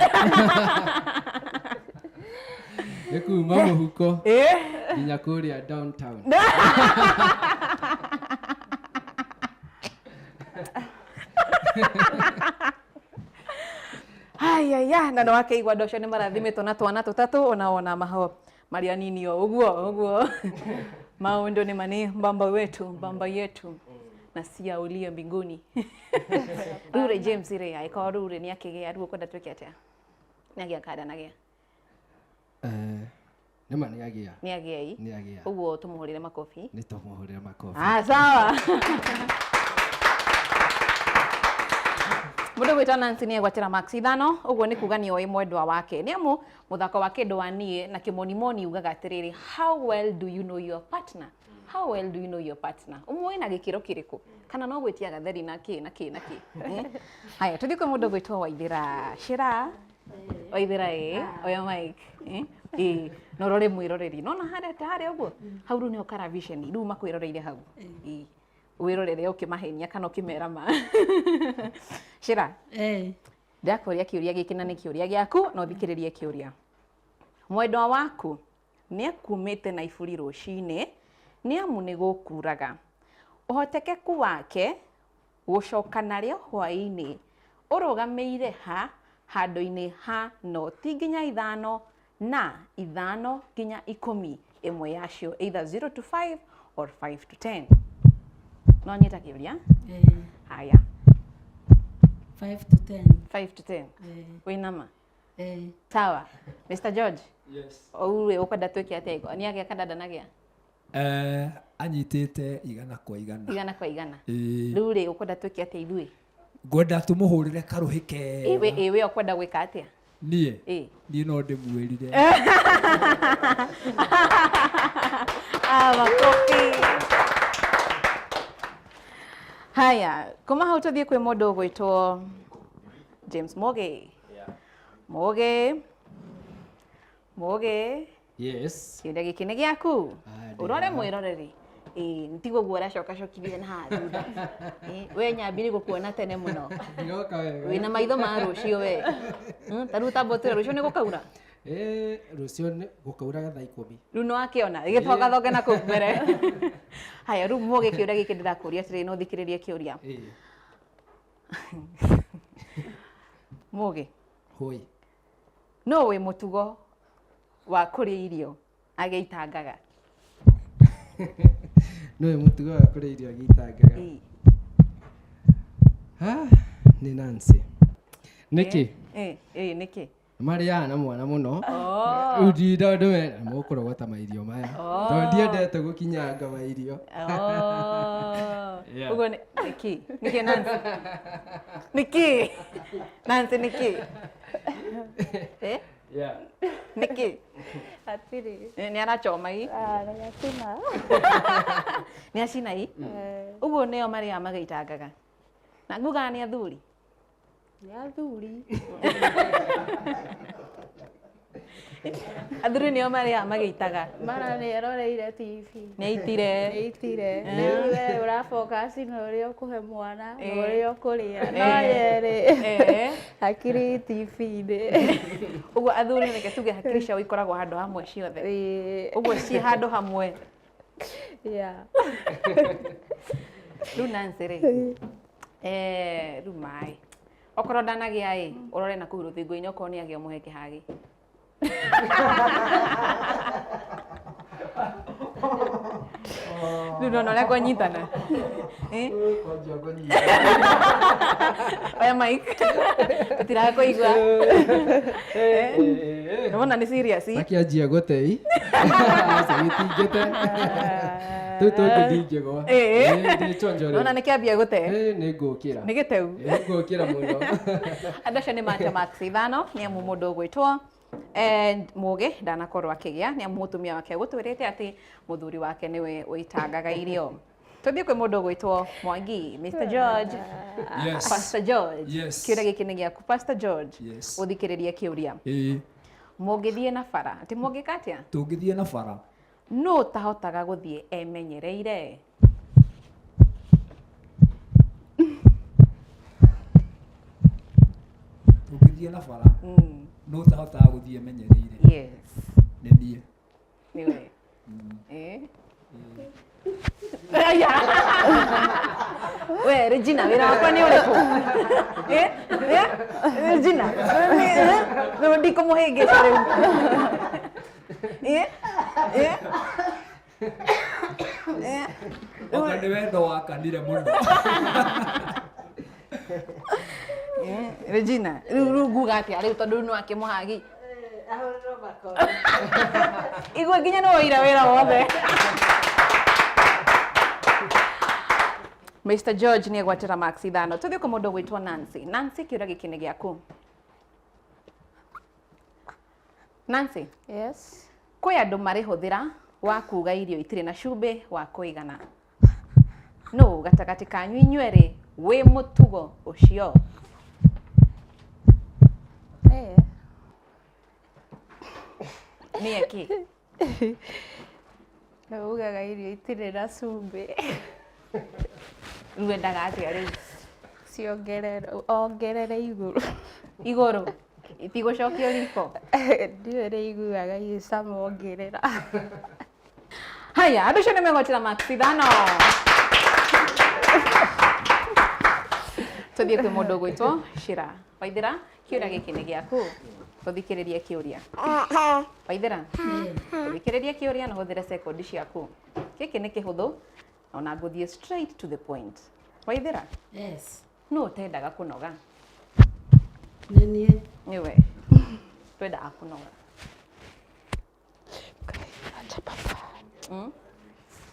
nĩ kuma mũhuko nginya kũrĩa downtown. Ayaya, na no akeigua andũ acio nĩ marathimĩtwo na twana tũtatũ ona ona maho marĩ anini o ũguo ũguo. Maũndũ nĩ mani mbamba wetu mbamba yetu na cia ulie mbinguni. Rĩu rĩ James rĩ angĩkorwo rĩu rĩ nĩ akĩgĩa rĩu ũkwenda twĩke atĩa? Nĩ agĩa kana ndanagĩa? Nĩ ma nĩ agĩa. Nĩ agĩa ĩ. Nĩ agĩa. Ũguo tũmũhũrĩre makobi. Nĩ tũmũhũrĩre makobi. Ah, sawa. Mũndũ gwĩtwo Nancy nĩ egwatĩra max ithano, ũguo nĩ kuga nĩ oĩ mwendwa wake. Nĩ amu mũthako wa kĩndũ wa niĩ na kĩmonimoni ugaga atĩrĩrĩ, how well do you know your partner? How well do you know your partner? Ũmũĩ na gĩkĩro kĩrĩkũ? Kana no gwĩtia gatheri na kĩ na kĩ na kĩ? Eh? Haya, tũthiĩ kwĩ mũndũ gwĩtwo Waithĩra. Shira. Waithĩra ĩ, oya mic. Eh? Ĩ, na ũrore mwĩroreri. Nona harĩa ta harĩa ũguo? Hau rĩu nĩho karaviceni, rĩu makwĩroreire hau. Ĩ. Wĩrorere ũkĩmahenia kana ũkĩmera ma. Shira. Eh. Ndakũria kĩũria gĩkĩ na nĩ kĩũria gĩaku, na ũthikĩrĩrie kĩũria. Mwendwa waku nĩakumĩte na iburi rũcinĩ nĩamu nĩgũkuraga. Ũhotekeku wake gũcoka narĩo hwaĩ-inĩ ũrũgamĩire ha handũ-inĩ ha noti nginya ithano na ithano nginya ikũmi, ĩmwe yacio either 0 to 5 or 5 to 10. No nyita kĩũria? Haya. 5 to 10. 5 to 10. Wĩna ma? Sawa. Mr. George. Yes. Ũrĩ ũkwenda twĩke atĩa? Nĩ agĩa kana ndanagĩa? Anyitĩte igana kwa igana. Igana kwa igana. Ĩĩ. Rĩu rĩ ũkwenda twĩke atĩa ithuĩ? Ngwenda tũmũhũrĩre karũhĩ kega. Ĩwe ĩwe ũkwenda gwĩka atĩa? Niĩ? Ĩĩ. Niĩ no ndĩmwĩrire. Ah, makofi. Haya, kuma hau tũthiĩ kwĩ mũndũ ũgwĩtwo James Mũgĩ. Mũgĩ. Mũgĩ. Yes. Kĩũria gĩkĩ nĩ gĩaku. Ah, ndĩ Ũrore haha. mwĩroreri. Ĩĩ, tiguo guo ũracokacokithia na haha thutha. Ĩĩ, we nyambiri gũkuona tene mũno. Ndiroka wega. Wĩna maitho ma rũciũ we. Ta rĩu tamba ũtwĩre rũciũ nĩ gũkaura? Ĩĩ, rũciũ nĩ gũkauraga thaa ikũmi. Rĩu nĩ wakĩona, gĩthongathonge na kũu mbere. Haya, rĩu Mũgĩ kĩũria gĩkĩ ndĩrakũria atĩrĩrĩ, no ũthikĩrĩrie kĩũria. Ĩĩ. Mũgĩ. Hoi. No wĩ mũtugo wa kũrĩa irio agĩitangaga? No wĩ mũtugo wa kũrĩa irio agĩitangaga? Ĩĩ. Ah, nĩ Nancy. Nĩkĩ? Ĩĩ, ĩĩ, nĩkĩ? Marĩaga na mwana mũno. Rĩu ndinda ndũme mũkũrogota mairio maya. Tondũ ndiendete gũkinyanga mairio. Yeah. Ũguo nĩkĩ? Nĩkĩ Nancy? Nĩkĩ? Nancy nĩkĩ? Eh? Yeah. Nĩkĩ? Hatirĩ. Nĩ arachoma ii? Ah, nĩ acina. Nĩ acina ii? Ũguo nĩo marĩaga magĩitangaga. Na ngugaga nĩ athuri? Nĩ athuri. Athuri nĩo marĩaga magĩitaga. Mara nĩ eroreire TV. Nĩ aitire. Nĩ aitire. Rĩu we ũrafocus na ũrĩa ũkũhe mwana, na ũrĩa ũkũrĩa. No yerĩ. Hakiri TV-inĩ. Ũguo athuri reke tuge hakiri ciao ikoragwo handũ hamwe ciothe. Ũguo ciĩ handũ hamwe. Yeah. Rĩu Nancy rĩ, rĩu maĩ. Okorwo ndanagĩa ĩ, ũrore na kũu rũthingo-inĩ okorwo nĩ agĩa ũmũhe kĩhagĩ. Rĩu nona ũrĩa kwanyitana. Oya mic. Tũtirakũigua. Nĩwona nĩ serious? Akĩanjia gũtei. Aca gĩtingĩte. Tũu tũngĩ ndingĩgwa. Ndĩ chonjo rĩu. Nona nĩkĩambia gũte. Nĩ ngũkĩra. Nĩ gĩteu. Nĩ ngũkĩra mũno. Andũ acio nĩ mate max ithano nĩ amu mũndũ ũgwĩtwo and Mũgĩ ndanakorwo akĩgĩa nĩ amu mũtumia wake agũtwĩrĩte atĩ mũthuri wake nĩwe ũitangaga irio. Tũthiĩ kwĩ mũndũ ũgwĩtwo Mwangi, Mr. George. Yes. Pastor George. Yes. Kĩũria gĩkĩ nĩ gĩaku Pastor George. Yes. Ũthikĩrĩrie kĩũria. Ĩĩ. Mũngĩthiĩ na bara, atĩ mũngĩka atĩa? Tũngĩthiĩ na bara. Nũ ũtahotaga gũthiĩ emenyereire? Tũngĩthiĩ na bara. Nũ ũtahotaga gũthiĩ emenyereire? Yes. Nĩ niĩ. Nĩwe. Aya. We Regina, wĩra wakwa nĩ ũrĩkũ? Eh? Eh? Regina, rĩu ndikũmũhĩngĩca rĩu. Eh? Eh? Eh? Oka nĩ wendo wakanire mũno. Eh, Regina, rĩu rĩu nguga atĩa rĩu tondũ rĩu nĩ wakĩmũhagi. Igua nginya nĩ woire wĩra wothe. Mr. George nĩ egwatĩra marks ithano. Tũthiĩ kwa mũndũ ũgwĩtwo Nancy. Nancy, kĩũria gĩkĩ nĩ gĩaku. Nancy, Yes. kwĩ andũ marĩ hũthĩra wa kuga irio itirĩ na cumbĩ wa kũigana. Nũ gatagatĩ kanyu inyuerĩ wĩ mũtugo ũcio? Eh. Nĩ eki? Ugaga irio itirĩ na cumbĩ. Rĩu endaga atĩa rĩu? Ciongerere, ongerere igũrũ. Igũrũ? Itigũcokio riko? Ndiũĩ ũrĩa iguaga igĩcama ongerera. Haya, andũ acio nĩ megwatĩra marks ithano. Tũthiĩ kwĩ mũndũ ũgwĩtwo Shira. Waithĩra, kĩũria gĩkĩ nĩ gĩaku. Tũthikĩrĩrie kĩũria. Waithĩra, tũthikĩrĩrie kĩũria na ũhũthĩre sekondi ciaku. Gĩkĩ nĩ kĩhũthũ ona ngũthiĩ straight to the point. Waithĩra, Yes. nũ ũtendaga kũnoga? Nĩ niĩ. Nĩwe. Twendaga kũnoga.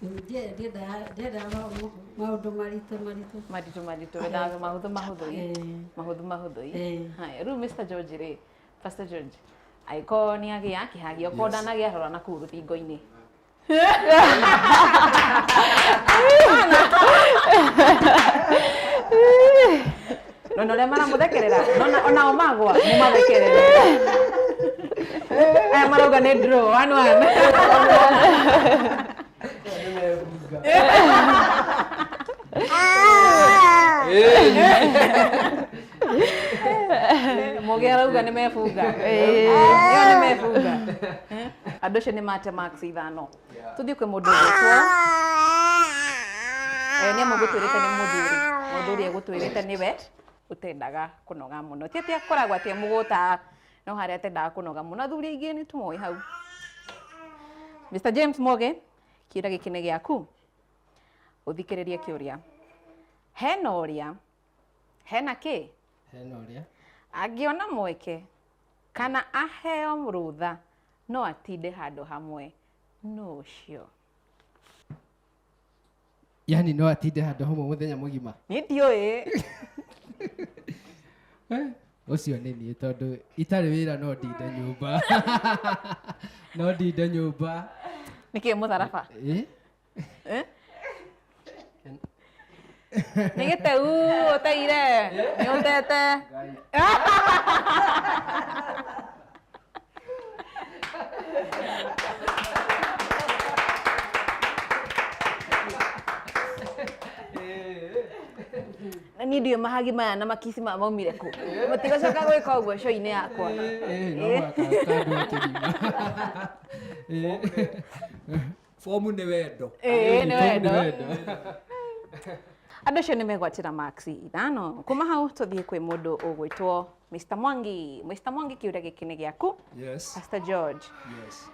Ndiendaga maũndũ maritũ maritũ. Maritũ maritũ, wendaga mahũthũ mahũthũ ĩ. Mahũthũ mahũthũ ĩ. Haya, rĩu Mr. George rĩ, Pastor George, angĩkorwo nĩ agĩa kĩhagio, okorwo ndanagĩa rora na kũu rũthingo-inĩ. Nona ũrĩa maramũthekerera, nona onao magwa, mũmathekerere. Aya marauga nĩ draw, one one. Mũgĩ arauga nĩ mebunga. Ĩyo nĩ mebunga. Andũ acio nĩ mate marks ithano. Tũthiĩ kwĩ mũndũ ũgwĩtwo Eh, nĩ amwe ngũtwĩrĩte nĩ mũthuri. Mũthuri egũtwĩrĩte nĩwe ũtendaga kũnoga mũno. Ti atĩ akoragwo atĩ e mũgũta, no harĩa atendaga kũnoga mũno. Athuri aingĩ nĩ tũmoĩ hau. Mr. James Moge, kĩũria gĩkĩ nĩ gĩaku. Ũthikĩrĩrie kĩũria. Hena ũrĩa, hena kĩ? Hena ũrĩa. Angĩona mweke kana aheo rũtha no atinde handũ hamwe, nũ ũcio? Yani no atinde handũ hamwe mũthenya mũgima. Niĩ ndiũĩ. Ũcio nĩ niĩ tondũ itarĩ wĩra no ndinde nyũmba. No ndinde nyũmba. Nĩkĩ mũtharaba? Ĩ? Eh? Nĩ gĩteu ũteire, nĩ ũtete. Na niĩ ndiũĩ mahagi maya na makici maya maumire kũ. Mũtigacoka gwĩka ũguo show-inĩ yakwa. Ĩ, no mũhaka ũkandua kĩrima. Ĩ. Fomu nĩ wendo. Ĩĩ, nĩ wendo. Nĩ wendo. Andũ acio nĩ megwatĩra marks ithano. Kuma hau tũthiĩ kwĩ mũndũ ũgwĩtwo Mr. Mwangi. Mr. Mwangi, kĩũria gĩkĩ nĩ gĩaku. Yes. Pastor George. Yes.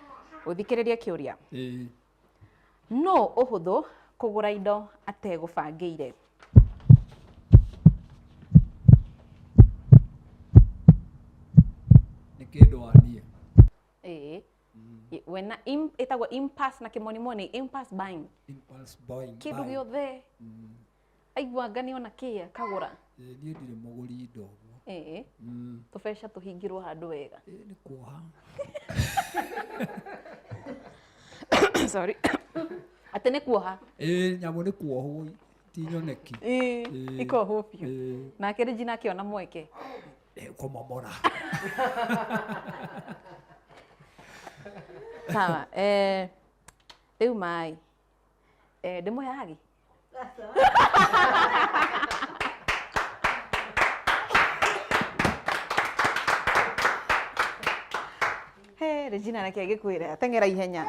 Ũthikĩrĩrie kĩũria. Ĩĩ. Nũ ũhũthũ kũgũra indo ategũbangĩire? Nĩ kĩndũ wa niĩ. Ĩĩ. Wena ĩtagwo impulse na kĩmonimoni, impulse buying. Impulse buying. Kĩndũ buying. gĩothe. Aigua anga nĩ ona kĩ akagũra. Ĩĩ, niĩ ndirĩ mũgũri indo ũguo. Ĩĩ. Tũbeca tũhingĩrwo handũ wega. Ĩĩ, nĩ kuoha. Sorry. Atĩ nĩ kuoha. Ĩĩ, nyamũ nĩ kuohwo, ti nyoneki. Ĩĩ, Ĩĩ. ikohwo biũ. Ĩĩ. Nake Regina akĩona mweke. Ĩĩ, kũmomora. Sawa. Rĩu maĩ. Ndĩmũhe hagi? He, Regina reke ngĩkwĩre, ateng'era ihenya.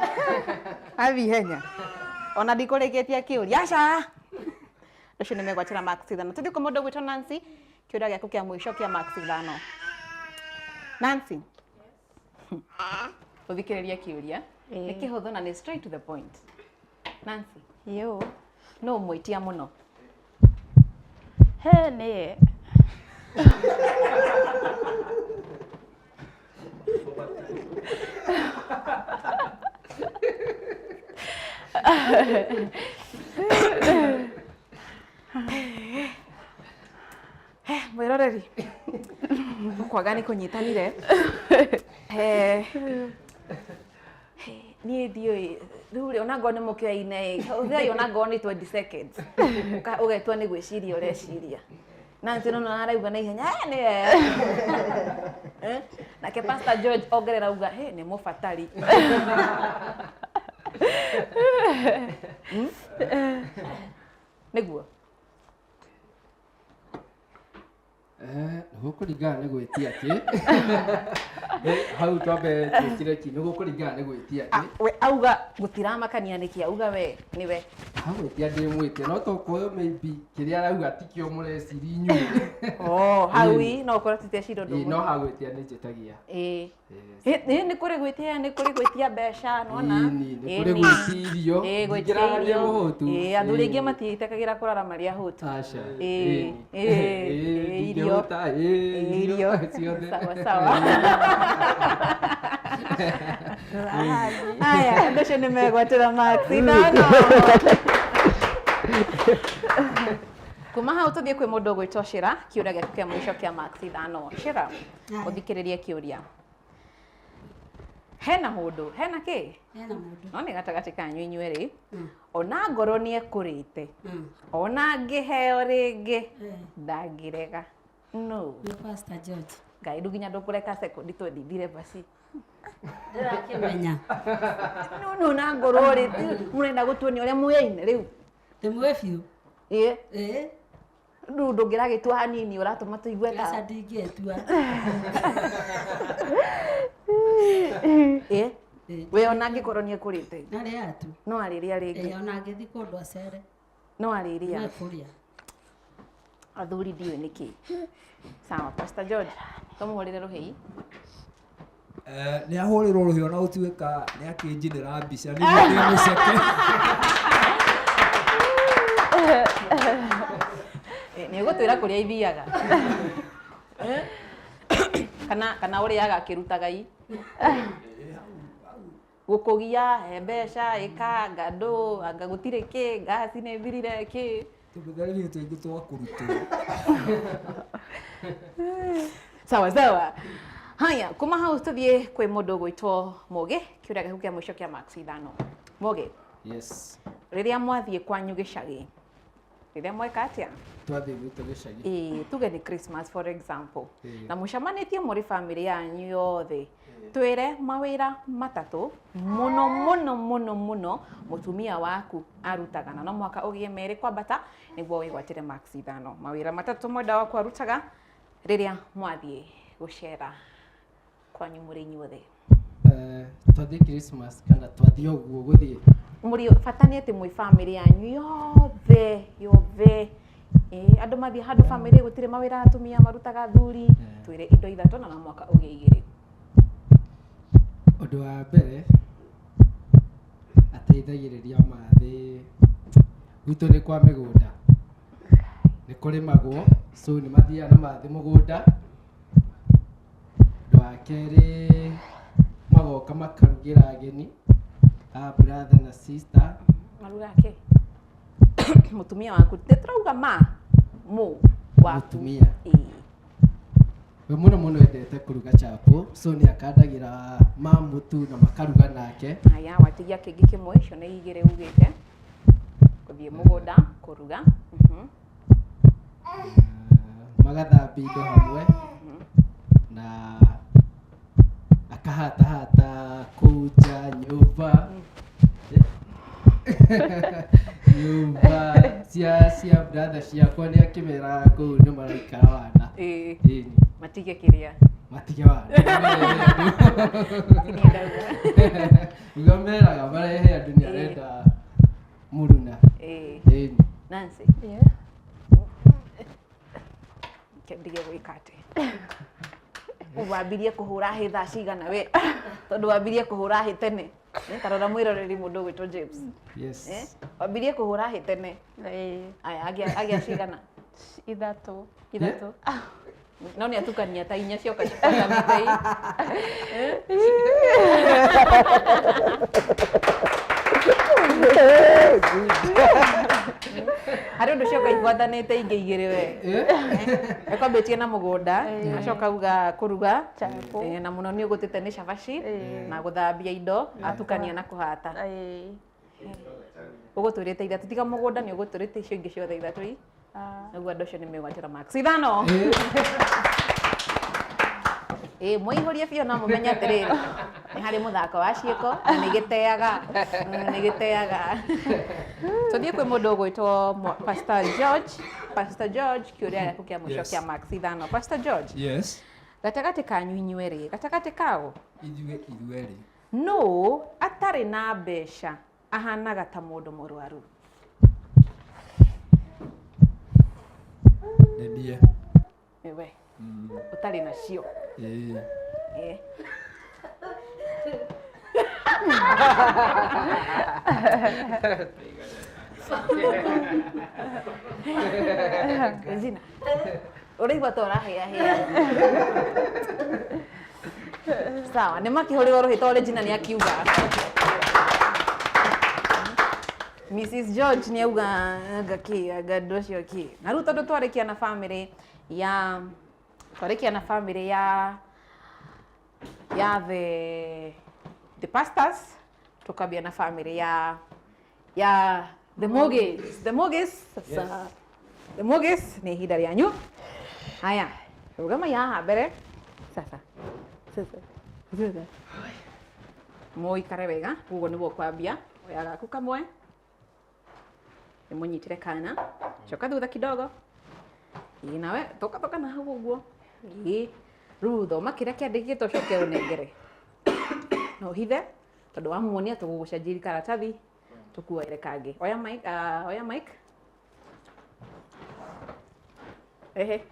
Athiĩ ihenya. Ona ndikũrĩkĩtie kĩũria. Aca! Andũ acio nĩ megwatĩra marks 5. Tũthiĩ kwa mũndũ ũgwĩtwo Nancy, kĩũria gĩaku kĩa mũico kĩa marks 5. Nancy, ũthikĩrĩrie kĩũria nĩ kĩhũthũ na nĩ straight to the point. Nancy, Yo. no mwĩtia mũno? He nĩ. Mwĩroreri, kwaga nĩ kũnyitanire. Niĩ ndiũĩ rĩu rĩ, ona ngorwo nĩ mũkĩoyaine ĩ, hũthĩrai ona ngorwo nĩ 20 seconds. Ũgetua nĩ gwĩciria ũreciria. Nancy no arauga na ihenya, "Eh, nĩ eh." Nake Pastor George ongerera auga, "Hey, nĩ mũbatari." Nĩguo. Nĩgũkũringana nĩ gwĩtia kĩ. Hau twambe twĩkire ki, nĩgũkũringana nĩ gwĩtia kĩ. We auga gũtiramakania nĩkĩ, auga we nĩwe. Hagwĩtia ndĩ mwĩtia, no tokorwo maybe kĩrĩa arauga tikĩo mũreciria inyuĩ. Oh, hau ĩ, no ũkorwo tũtecira ũndũ Ĩĩ, no ũmwe. hagwĩtia nĩ njĩtagia. Ĩĩ. Yes. Ĩ, nĩ kũrĩ gwĩtia, nĩ kũrĩ gwĩtia mbeca, nĩwona? Ĩni, nĩ Ĩni. kũrĩ gwĩtia irio. Ĩĩ, gwĩtia Ndingĩrara ndĩ irio. mũhũtu. Ĩĩ, athuri aingĩ Ĩĩ. matiĩtĩkagĩra kũrara marĩ ahũtu. Aca. Ĩĩ, Ĩni. ĩĩ, Ĩĩ, ĩĩ, irio. ndingĩhũta, ĩĩ, Ĩĩ, irio irio. ciothe. Sawa, sawa. Aya, andũ acio nĩ megwatĩra marks 5. Kuma hau tũthiĩ kwĩ mũndũ ũgwĩtwo Shira, kĩũria gĩaku kĩa mũico kĩa marks 5. Shira, ũthikĩrĩrie kĩũria. Hena mũndũ, hena kĩ? Hena mũndũ. No nĩ gatagatĩ kanyu inyuerĩ, ona ngorwo nĩ ekũrĩte, ona angĩheo rĩngĩ, ndangĩrega. No. Nĩ Pastor George. Ngai ndũ nginya ndũkũreka sekondi twendithire basi. Ndĩrakĩmenya. No no na ngorwo rĩ, mũrenda gũtuonia ũrĩa mũyaine rĩu. Ndĩmũĩ biũ. Ĩĩ. Ĩĩ. Rĩu ndũngĩragĩtua hanini ũratũma tũigue ta. Aca ndingĩtua. Ĩĩ. We ona angĩkorwo nĩ ekũrĩte. Narĩa tu. No arĩrĩa rĩngĩ. Ĩĩ, ona angĩthiĩ kũndũ acere. No arĩrĩa. No ekũrĩa. Athuri ndiũĩ nĩkĩ. Sawa, Pastor George, tũmũhũrĩre rũhĩ. Nĩ ahũrĩrwo rũhĩ ona gũtuĩka nĩ akĩnjinĩra mbica nĩguo ndĩ mũceke. Nĩ ũgũtwĩra kũrĩa ithiaga. Kana ũrĩaga akĩrutaga i. Gũkũgia, he mbeca, ĩka, anga ndũ, anga gũtirĩ kĩ, ngasi nĩ ĩthirire kĩ. Tũmĩtharĩrie tũingĩ twa kũrutwo. Sawa sawa. Haya, kuma hau tũthiĩ kwĩ mũndũ ũgwĩtwo Mũgĩ, kĩũria gĩaku kĩa mũico kĩa marks 5. Mũgĩ. Yes. Rĩrĩa mwathiĩ kwanyu gĩcagi, rĩrĩa mweka atĩa? Twathiĩ gwitũ gĩcagi. Ĩĩ, tuge nĩ Christmas for example. Ĩĩ. Na mũcemanĩtie mũrĩ family yanyu yothe. Twĩre mawĩra matatũ mũno mũno mũno mũno mũtumia waku arutaga, na no mũhaka ũgĩe merĩ kwambata nĩguo wĩgwatĩre marks 5. Mawĩra matatũ mwenda waku arutaga rĩrĩa mwathiĩ gũcera kwanyu mũrĩ inyuothe. Twathiĩ Christmas kana twathiĩ ũguo gũthiĩ? Mũrĩ bata nĩ atĩ mwĩ family yanyu yothe yothe. Andũ mathiĩ handũ family gũtirĩ mawĩra atumia marutaga athuri. Twĩre indo ithatũ na no mũhaka ũgĩe igĩrĩ. Ũndũ wa mbere ateithagĩrĩria mathĩ gwitũ nĩ kwa mĩgũnda, nĩ kũrĩmagwo, so nĩ mathiaga na mathĩ mũgũnda. Ũndũ wa kerĩ magoka makarugĩra ageni a brother na sister. Marugaga kĩ? Mũtumia waku nĩ tũrauga ma mũ waku. Mũtumia. Ĩĩ. We mũno mũno endete kũruga chapo, so nĩ akandagĩra ma mũtu na makaruga nake. Haya, watigia kĩngĩ kĩmwe, icio nĩ igĩrĩ ugĩte. Gũthiĩ mũgũnda kũruga. Magathambia indo hamwe na akahatahata kũu nja nyũmba. Nyũmba cia brother ciakwa nĩ akĩmeraga kũu nĩ maraikara wana. Ĩĩ. Ĩĩ. Matige kĩrĩa. Matige wana. Uga meraga marehe andũ nĩ arenda mũruna. Ĩĩ. Ĩĩ. Nancy. Yeah. Ndige gwĩka atĩ wambirie kũhũra hĩ thaa cigana we tondũ wambirie kũhũra hĩ tene. Eh, ta rora mwĩroreri mũndũ ũgwĩtwo James. Yes. Eh, wambirie kũhũra hĩ tene. Ĩĩ. Aya, agĩa cigana? Ithatũ. Ithatũ. No nĩ atukania ta inya cioka cibatanĩte i. Harĩ ũndũ cioka igwatanĩte ingĩ igĩrĩ we. Ekwambĩtie na mũgũnda, acoka auga kũruga, Chapo. eh, na mũno nĩ ũgũtĩte nĩ cabaci, na gũthambia indo, atukania na kũhata. Ĩĩ. Ũgũtwĩrĩte ithatũ, tiga mũgũnda nĩ ũgũtwĩrĩte icio ingĩ ciothe ithatũ i. Nĩguo andũ acio nĩ megwatĩra marks ithano. Ĩ mũihũrie biũ no mũmenye atĩrĩrĩ, nĩ harĩ mũthako wa ciĩko na nĩ gĩteaga, nĩ gĩteaga. Tũthiĩ kwĩ mũndũ ũgwĩtwo Pastor George. Pastor George, kĩũria gĩaku kĩa mũico Yes. kĩa marks ithano. Pastor George, Yes. gatagatĩ kanyu inyuerĩ, gatagatĩ kao, Ithuĩ ithuerĩ. nũ atarĩ na mbeca ahanaga ta mũndũ mũrwaru? Nĩ niĩ. Nĩwe ũtarĩ nacio. Ĩĩ. Eh. Regina, ũraigua ta ũrahĩahĩa. Sawa, nĩ makĩhũrĩrwo rũhĩ tondũ Regina nĩ akiuga. Mrs. George nĩ auga anga kĩ anga andũ acio kĩ. Na rĩu tondũ twarĩkia na family ya twarĩkia na family ya ya the pastors, tukambia na family ya the Mogis. The Mogis, sasa. Yes. The Mogis nĩ ihinda rĩanyu. Haya, rũgamai haha mbere. Sasa. Sasa. Sasa. Mũikare wega, ũguo nĩguo kwambia. Oya gaku kamwe. Nĩmũnyitĩre kana. Coka thutha kidogo. Ĩĩ nawe, toka toka na hau ũguo. Ĩĩ. Rĩu thoma kĩrĩa kĩandĩkĩtwo ũcoke ũnengere. Na ũhithe, tondũ wamuonia tũgũgũcenjeria karatathi, tũkuoere kangĩ. Oya mic, oya mic. Ehe.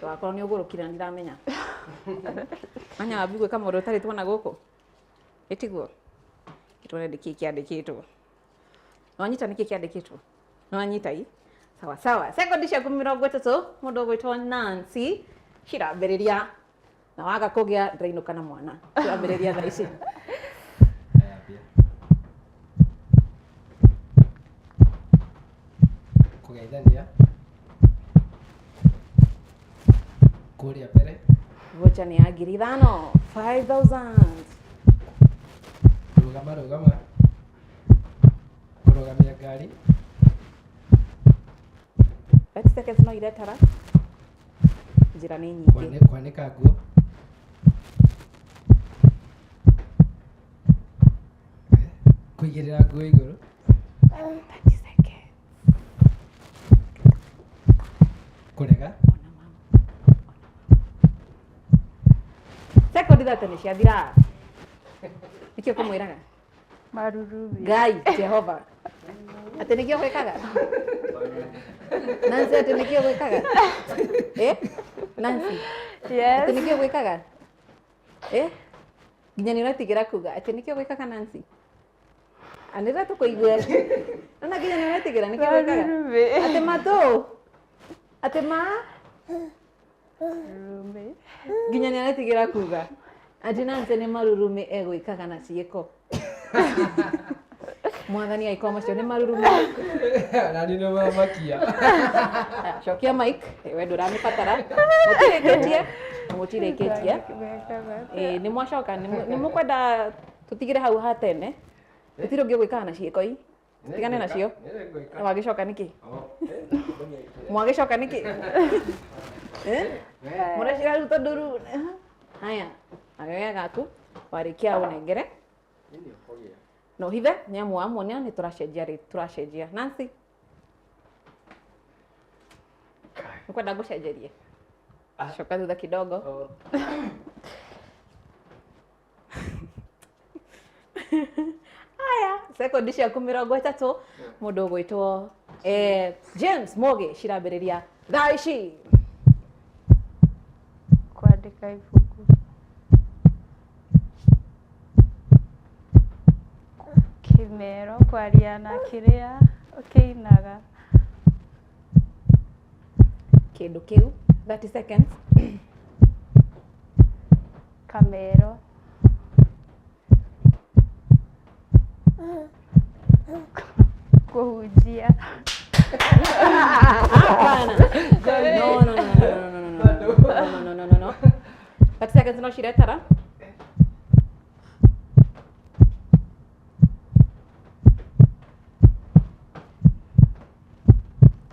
Twakorwo nĩ ũgũrũkire na ndiramenya. Manya wambi gwĩka maũndũ ũtarĩ tuona gũkũ. Ĩtiguo? Tuone nĩkĩ kĩandĩkĩtwo. Nĩwanyita nĩkĩ kĩandĩkĩtwo? Nĩwanyita i? Sawa sawa. Sekondi ciaku mĩrongo ĩtatũ, mũndũ ũgwĩtwo Nancy, cirambĩrĩria. Na waga kũgĩa ndĩrainũka na mwana. Cirambĩrĩria thaa ici. Kũgeithania. Kũrĩa mbere. Vocha nĩ ya ngiri ithano. 5,000. Rũgama rũgama. Kũrũgamia ngari. 30 seconds no iretara. Njĩra nĩ nyingĩ. Kwanĩka nguo. Kũigĩrĩra nguo igũrũ. 30 seconds. Kũrega. Sekondi ithatũ nĩ ciathira. Nĩkĩo kũmwĩraga? Marurumĩ. Ngai, Jehova. Atĩ nĩkĩo gwĩkaga? Nancy, atĩ nĩkĩo gwĩkaga? Eh? Nancy. Yes. Atĩ nĩkĩo gwĩkaga? Eh? Nginya nĩ ũretigĩra kuga atĩ nĩkĩo gwĩkaga Nancy? Anĩrĩra tũkũigue. Nona nginya nĩ ũretigĩra nĩkĩo gwĩkaga? Marurumĩ. Atĩ matũ? Atĩ ma? Marurumĩ. Nginya nĩ aretigĩra kuga. Atĩ Nancy nĩ marurumĩ egwĩkaga na ciĩko. Mwathani angĩkorwo macio nĩ marurumĩ. Na nĩ nĩmamakia. Cokia mic, we ndũramĩbatara. Mũtirĩkĩtie. Mũtirĩkĩtie. Ĩĩ nĩ mwacoka, nĩ mũkwenda tũtigĩre hau ha tene. Gũtirĩ ũngĩ ũgwĩkaga na ciĩko i. Tigane nacio. Wagĩcoka nĩkĩ? Mwagĩcoka nĩkĩ? Eh? Mũreciria rĩu tondũ rĩu haya, agege gaku warĩkia ũnengere. Na ũhithe nĩ amu wamuonia nĩ tũracenjia rĩ, tũracenjia. Nancy. Ũkwenda ngũcenjerie? Coka thutha kidogo. Aya, sekondi ciaku mĩrongo ĩtatũ, mũndũ ũgwĩtwo James Moge cirambĩrĩria thaa ici. Kwandĩka ibuku. Kĩmero, kwaria na kĩrĩa ũkĩinaga. Kĩndũ kĩu 30 seconds. Kamero. Kũhunjia. Hapana. No, no, no, no, no, no, no, no, no, no, no, no. 30 seconds no ciretara.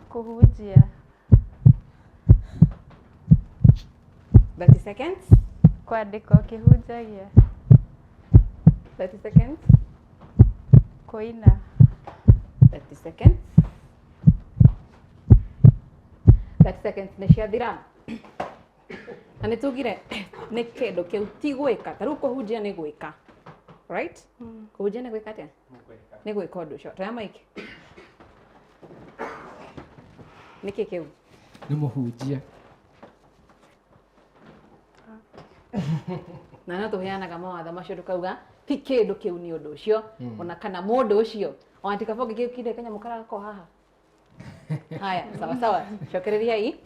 Kũhunjia. 30 seconds. Kwandĩka ũkĩhunjagia. 30 seconds. Kũina. 30 seconds. 30 seconds nĩ ciathira. Na nĩ tugire nĩ kĩndũ kĩu ti gwĩka. Ta rĩu kũhunjia nĩ gwĩka. Right? Kũhunjia nĩ gwĩka atĩa? Nĩ gwĩka ũndũ ũcio. Toya mic. Nĩkĩ kĩu? Nĩ mũhunjia. Na no tũheanaga mawatho macio tukauga ti kĩndũ kĩu nĩ ũndũ ũcio ona kana mũndũ ũcio ona ti kaba ũngĩgĩũkire kanyamũ karako haha. Haya, sawa sawa, cokereriai.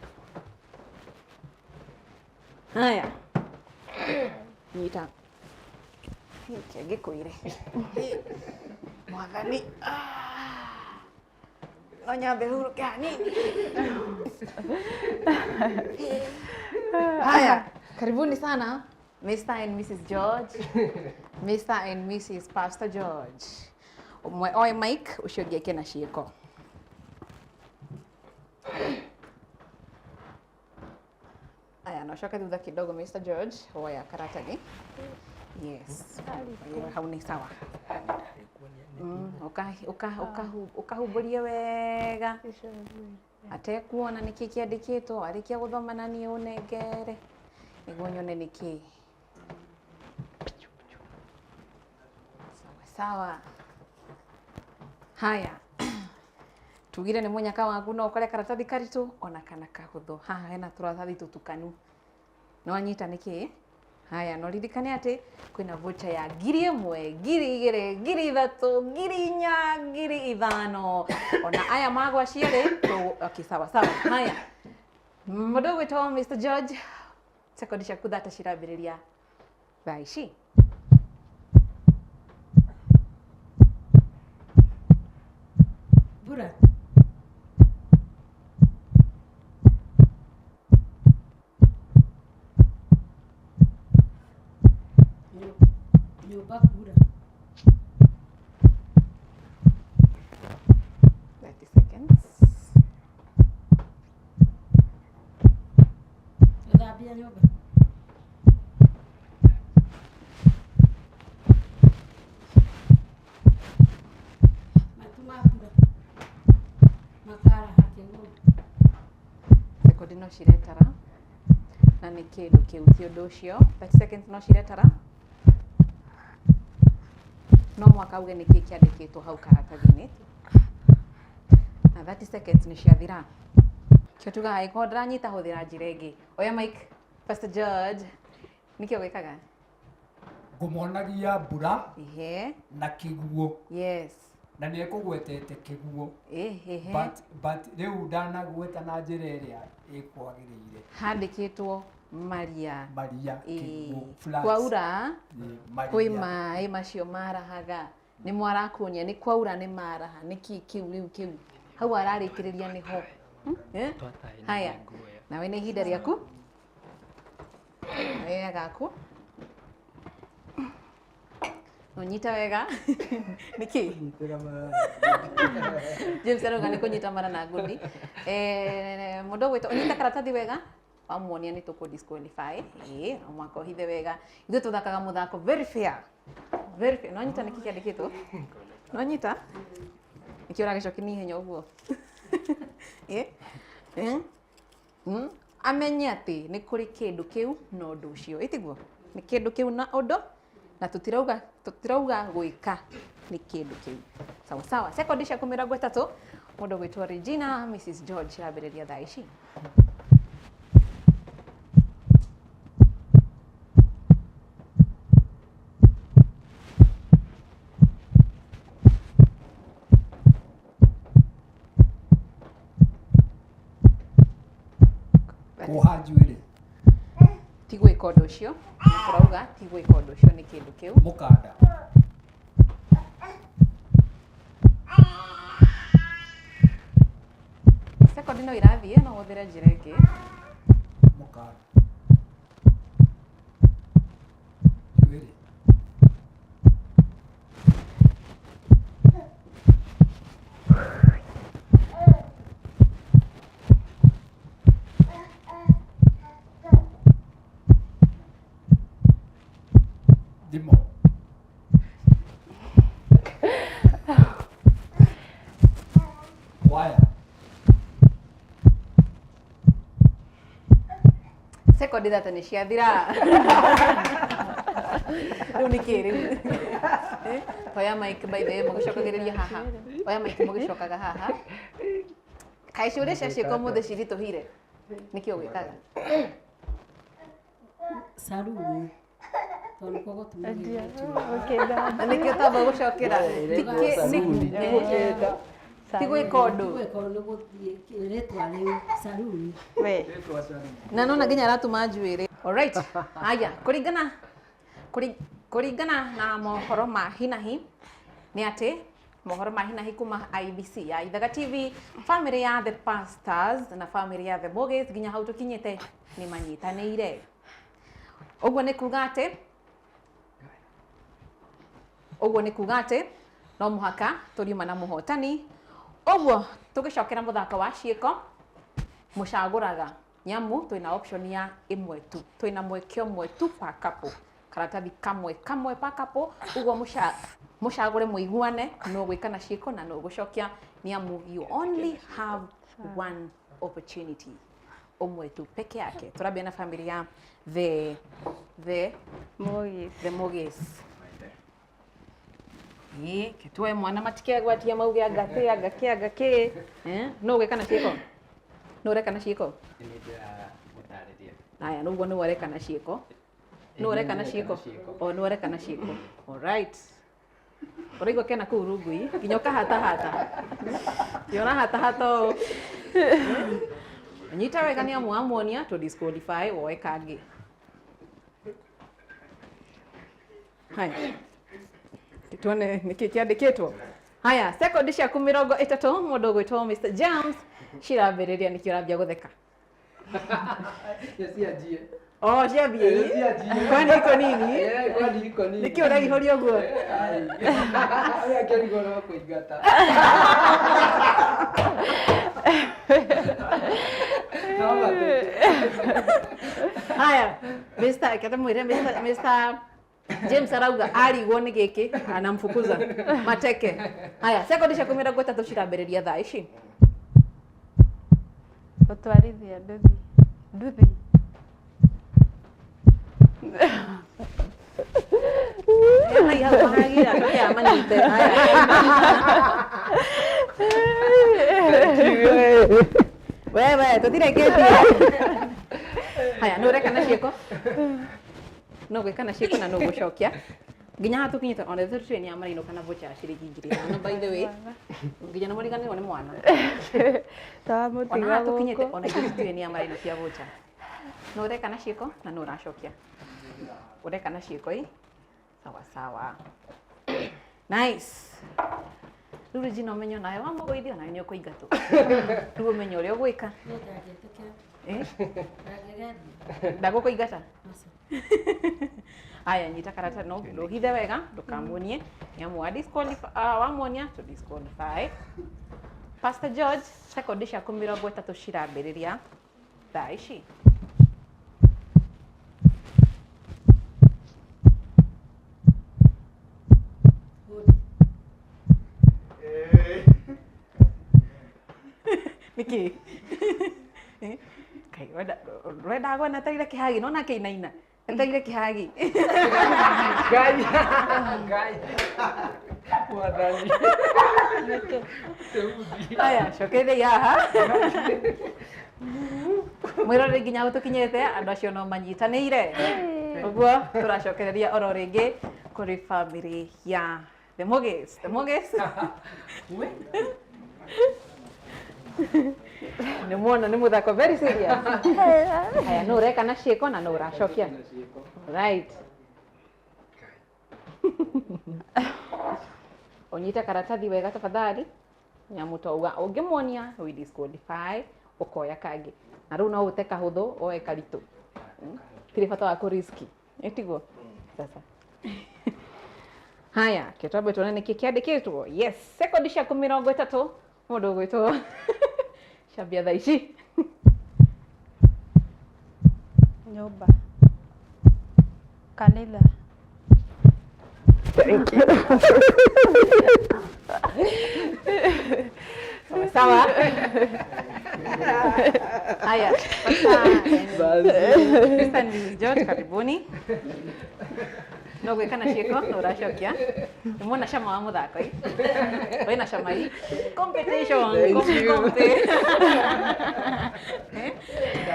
Haya, nyita. Reke ngĩkwĩre mwathani, no nyambe hurũke hanini. Haya, karibuni sana Mr. and Mrs. George, Mr. and Mrs. Pastor George. Ũmwe oe mic, ũcio ũngĩ eke na ciĩko. Aya, na ũcoke thutha kidogo Mr. George, woya karatathi. Yes. Hau nĩ sawa. Ũkahumbũrie wega atekuona nĩkĩ kĩandĩkĩtwo, warĩkia gũthoma na niĩ ũnengere nĩguo nyone nĩkĩ. Sawa sawa. Haya, tugire nĩ mũnyaka waku no ũkore karatathi karitũ ona kana kahũthũ. Haha hena tũratathi tũtukanu. Nĩ wanyita nĩkĩ? Haya, no ririkane atĩ kwĩna voucher ya 1000, 2000, 3000, 4000, 5000. Ona aya magwa cierĩ okay, sawa sawa. Haya, mũndũ ũgwĩtwo Mr. George, sekondi ciaku thate cirambĩrĩria thaa ici. Mbura. Nyũmba kura. 30 seconds. Gũthambia nyũmba. Matu ma mbura makaraha kĩguũ. Sekondi no ciretara na nĩ kĩndũ kĩu ti ũndũ ũcio. 30 seconds no ciretara. No mũhaka uge nĩkĩ kĩandĩkĩtwo hau karatathi-inĩ. Na 30 seconds nĩ ciathira. Kĩo tugaga angĩkorwo ndĩranyita hũthĩra njĩra ĩngĩ. Oya mic, Pastor George. Nĩkĩo gwĩkaga? Ngũmonagia mbura Ehe. na kĩguũ. Yes. Na nĩ ekũgwetete kĩguũ. Ehe. But rĩu ndanagweta na njĩra ĩrĩa ĩkwagĩrĩire. Handĩkĩtwo Maria. Maria kĩguũ. Floods. Kwaura Maria. kwĩ maĩ macio marahaga. Nĩ mwarakuonia nĩ kwaura nĩ maraha. Nĩkĩ kĩu rĩu kĩu? Hau ararĩkĩrĩria nĩho. Haya, nawe nĩ ihinda rĩaku. Nawe gaku. Ũnyita wega. Nĩkĩ? James arauga nĩ kũnyita mara na ngundi. Mũndũ ũgwĩtwo ũnyita karatathi wega. Wamuonia nĩ tũkũ disqualify. Ĩĩ, no mũhaka ũhithe wega. Ithuĩ tũthakaga mũthako very fair. Very fair. No nyita nĩkĩ kĩandĩkĩtwo? No nyita? Nĩkĩo ũragĩcokia na ihenya ũguo? Amenye atĩ nĩ kũrĩ kĩndũ kĩu na ũndũ ũcio. Ĩ tiguo? Nĩ kĩndũ kĩu na ũndũ, na tũtirauga gwĩka nĩ kĩndũ kĩu. Sawa sawa. Sekondi ciaku 30, mũndũ ũgwĩtwo Regina Mrs. George cirambĩrĩria thaa ici. Kuoha njuĩrĩ. Ti gwĩka ũndũ ũcio, na tũrauga ti gwĩka ũndũ ũcio nĩ kĩndũ kĩu. Mũkanda. Sekondi no irathiĩ, no ũhũthĩre njĩra ĩngĩ. Mũkanda. Njuĩrĩ. Thimũ. Waya. Sekondi 30 nĩ ciathira. Rĩu nĩ kĩ rĩu? Oya mic by the way mũgĩcokagĩrĩria haha. Oya mic mũgĩcokaga haha. Kaĩ ciũria cia ciĩko ũmũthĩ ciritũhire? Nĩkĩ ũgwĩkaga? Saruni. Tondũ nĩkuo gũtumagĩrwo njuĩrĩ. Na nĩkĩo twamba gũcokera. Ti kĩ- nĩ- Ti gwĩka ũndũ. Gwĩka ũndũ nĩ gũthiĩ rĩtwa rĩu saruni. We. Na nona nginya aratuma njuĩrĩ. Alright. Haya, kũringana kũringana na mohoro ma hinahi nĩ atĩ mohoro ma hinahi kuma IBC ya Ithaga TV, family ya The Pastors na family ya The Mogis nginya hau tũkinyĩte nĩ manyitanĩire. Ũguo nĩ kuga atĩ ũguo nĩ kuga atĩ no mũhaka tũriuma na mũhotani. Ũguo tũgĩcokera mũthako wa ciĩko mũcagũraga nyamu twĩna option ya ĩmwe tu, twĩna mweke ũmwe tu per couple, karatathi kamwe kamwe per couple. Ũguo mũcagũre mũiguane no gwĩka na ciĩko na no gũcokia nĩ amu you only have one opportunity, ũmwe tu peke yake. Tũrambia na family ya the Mogis. The Mogis. Ĩ, tuoe mwana matikegwatia mauge anga kĩ anga kĩ anga kĩ. No ũgĩka na ciĩko? No ũreka na ciĩko? Aya, nĩguo nĩ ũreka na ciĩko. Nĩ ũreka na ciĩko? O nĩ ũreka na ciĩko. Alright. Ũraigua kena kũu rungui nginya ũkahatahata. Nginya ũrahatahata ũũ. Nyita wega nĩ amu wamuonia to disqualify woe kangĩ. Haya. Tuone nĩkĩ kĩandĩkĩtwo. Haya, sekondi ciaku 30 mũndũ ũgwĩtwo Mr. James cirambĩrĩria nĩkĩo ũrambia gũtheka. Cianjie. Oh, ciambie. Cianjie. Kwani iko nini? Kwani iko nini? Nĩkĩ ũraihũria ũguo? Ũrĩa akĩrigwo no kũingata. No matete. Haya, Mr. kata mwĩre Mr. James arauga arigwo nĩ gĩkĩ anamfukuza mateke. Haya, sekondi ciaku 30 cirambĩrĩria thaa ici. Gũtwarithia nduthi. Nduthi. Hai hau mahagira coke amanyite. Haya. Wewe tũtirĩkĩtie. Haya, nĩ ũreka na ciĩko? No gwĩka na ciĩko na no gũcokia. Nginya haha tũkinyĩte ona ithuĩ tũtirĩ nĩ amarainũka na vocha ya ciringi 5,000 by the way. Nginya nĩ mũriganĩrwo nĩ mwana. Ona Twamũtiga haha tũkinyĩte gũkũ. ona ithuĩ tũtirĩ nĩ amarainũkia vocha. No ũreka na ciĩko na no ũracokia. Ũreka na ciĩko ĩ? Sawa sawa. Nice. Rĩu Regina ũmenye onawe wamũgũithia onawe nĩ ũkũingatwo. Rĩu ũmenye ũrĩa ũgwĩka. Niĩ ndangĩtĩkĩra. Ndangĩgeria. Ndagũkũingata? Aya, nyita karatathi no ndũhithe wega ndũkamuonie nĩ amu wa disqualify, wamuonia to disqualify. Pastor George, sekondi ciaku 30 cirambĩrĩria thaa ici. Nĩkĩ? Kai wendaga gwena etereire kĩhagi nona kĩinaina etereire kĩhagi. Ngai. Ngai. Mwathani. Haya, cokereria haha. Mwĩroreri nginya hau tũkinyĩte andũ acio no manyitanĩire. Ũguo tũracokereria oro rĩngĩ kũrĩ family ya The Mogis. The Mogis. Nĩ muona nĩ mũthako very serious. Haya, nũ ũreka na ciĩko na nũ ũracokia. Right. Ũnyite karatathi wega tafadhali. Nyamu touga ũngĩmuonia we disqualify ũkoya kangĩ. Na rĩu no ũte kahũthũ woe karitũ. Tirĩ bata wa kũriski. Ĩtiguo? Sasa. Haya, ke twambe tuone nĩkĩ kĩandĩkĩtwo. Yes, sekondi ciaku 30 mũndũ ũgwĩtwo cambia thaa ici. Nyũmba. Kanitha. Sawa sawa. Haya, sasa Mr. and Mrs. George, karibuni. No gwĩka na ciĩko na ũracokia. Nĩ muona cama wa mũthako ĩ? Wĩna cama ĩ? Competition, kompi kompi.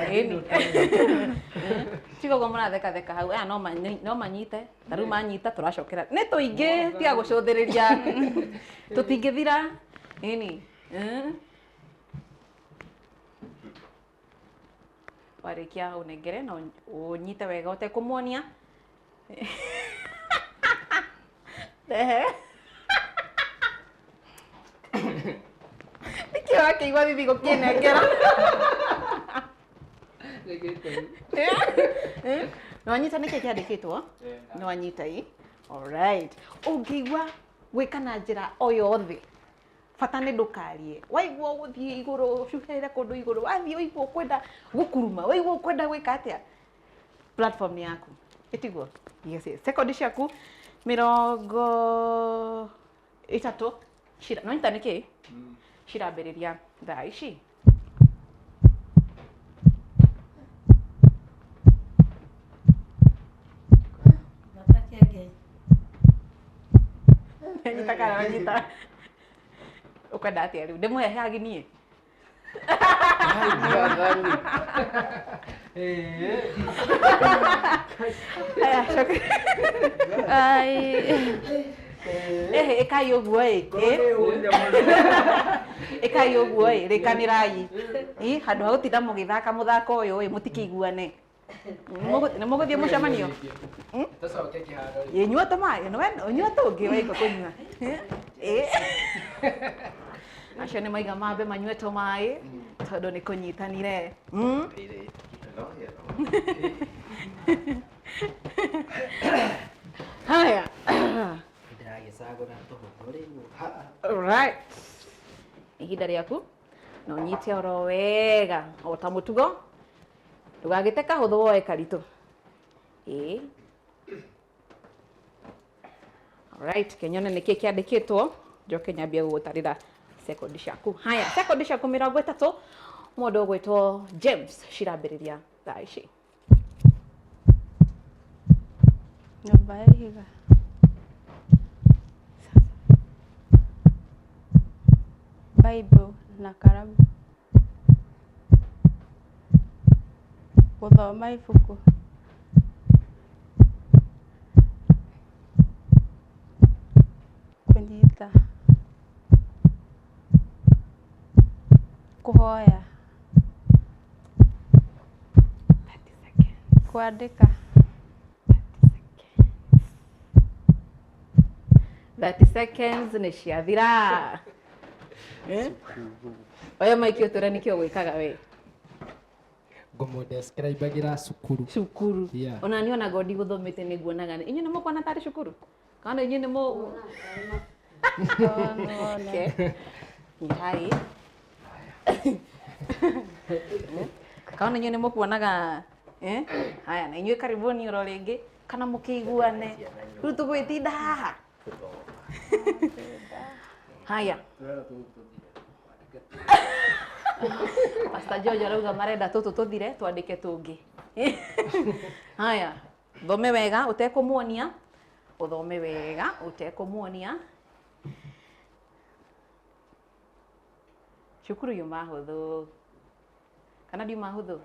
Ĩni. Tiga ũguo mũrathekatheka hau. Aya no no manyite. Ta rĩu manyita tũracokera. Nĩ tũingĩ tiga gũcũthĩrĩria. Tũtingĩthira. Ĩni. Warĩkia ũnengere na ũnyite wega ũtekũmuonia. Rehe. Nĩkĩ wakĩigua thithi gũkĩnengera? Nĩwanyita nĩkĩ kĩandĩkĩtwo? Nĩwanyita ĩ? Alright. Ũngĩigua gwĩka na njĩra o yothe bata nĩ ndũkarie. Waigua ũgũthiĩ igũrũ ũcuhĩrĩre kũndũ igũrũ, wathiĩ ũigua ũkwenda gũkuruma, waigua ũkwenda gwĩka atĩa, platform nĩ yaku. Ĩtiguo? Yes, yes. Sekondi ciaku 30 cira nĩwanyita nĩkĩ? Cirambĩrĩria thaa ici. Nyita kana wanyita. Ũkwenda atĩa rĩu? Ndĩmũhe hagi niĩ? Haya, coka. Ai. Ehe, ĩkai ũguo ĩ. Ĩkai ũguo ĩ, rĩkanĩrai. Ĩ, handũ ha gũtinda mũgĩthaka mũthako ũyũ ĩ, mũtikĩiguane. Nĩ mũgũthiĩ mũcemanio? Tũcoke kĩharo Ĩ, nyua tũmaĩ, ũnyua tũngĩ waigua kũnyua. Ĩ. Acio nĩ maiga mambe manyue tũmaĩ tondũ nĩ kũnyitanire. Haya. Ndĩragĩcagũra tũhũthũ rĩu. Right. Ihinda rĩaku na ũnyite oro wega o ta mũtugo ndũgagĩte kahũthũ woe karitũ. Ĩ. Alright, kenyone nĩkĩ kĩandĩkĩtwo njoke nyambie gũgũtarĩra sekondi ciaku. Haya, sekondi ciaku 30 mũndũ ũgwĩtwo James cirambĩrĩria thaa ici. Nyũmba ya ihiga. Bible na karamu. Gũthoma ibuku. Kũnyita. Kũhoya. 30 seconds. Kwandĩka. 30 seconds nĩ ciathira. Oya maiki ũtwĩre nĩkĩ ũgwĩkaga we. Ngũmũ-describe-agĩra cukuru. Cukuru. Yeah. Ona niĩ ona ngo ndigũthomete nĩ nguonaga inyuĩ nĩ mũkuona tarĩ cukuru? Kana inyuĩ nĩ mũ Okay. Hai. Kana inyuĩ nĩ mũkuonaga eh? Haya na inyuĩ karibuni oro rĩngĩ kana mũkĩiguane. Rĩu tũgwĩtinda haha. Haya. Pastor George arauga marenda tũtũ tũthire twandĩke tũngĩ. Haya, thome wega ũtekũmuonia, ũthome wega ũtekũmuonia. Cukuru yuma hũthũ kana ndiuma hũthũ?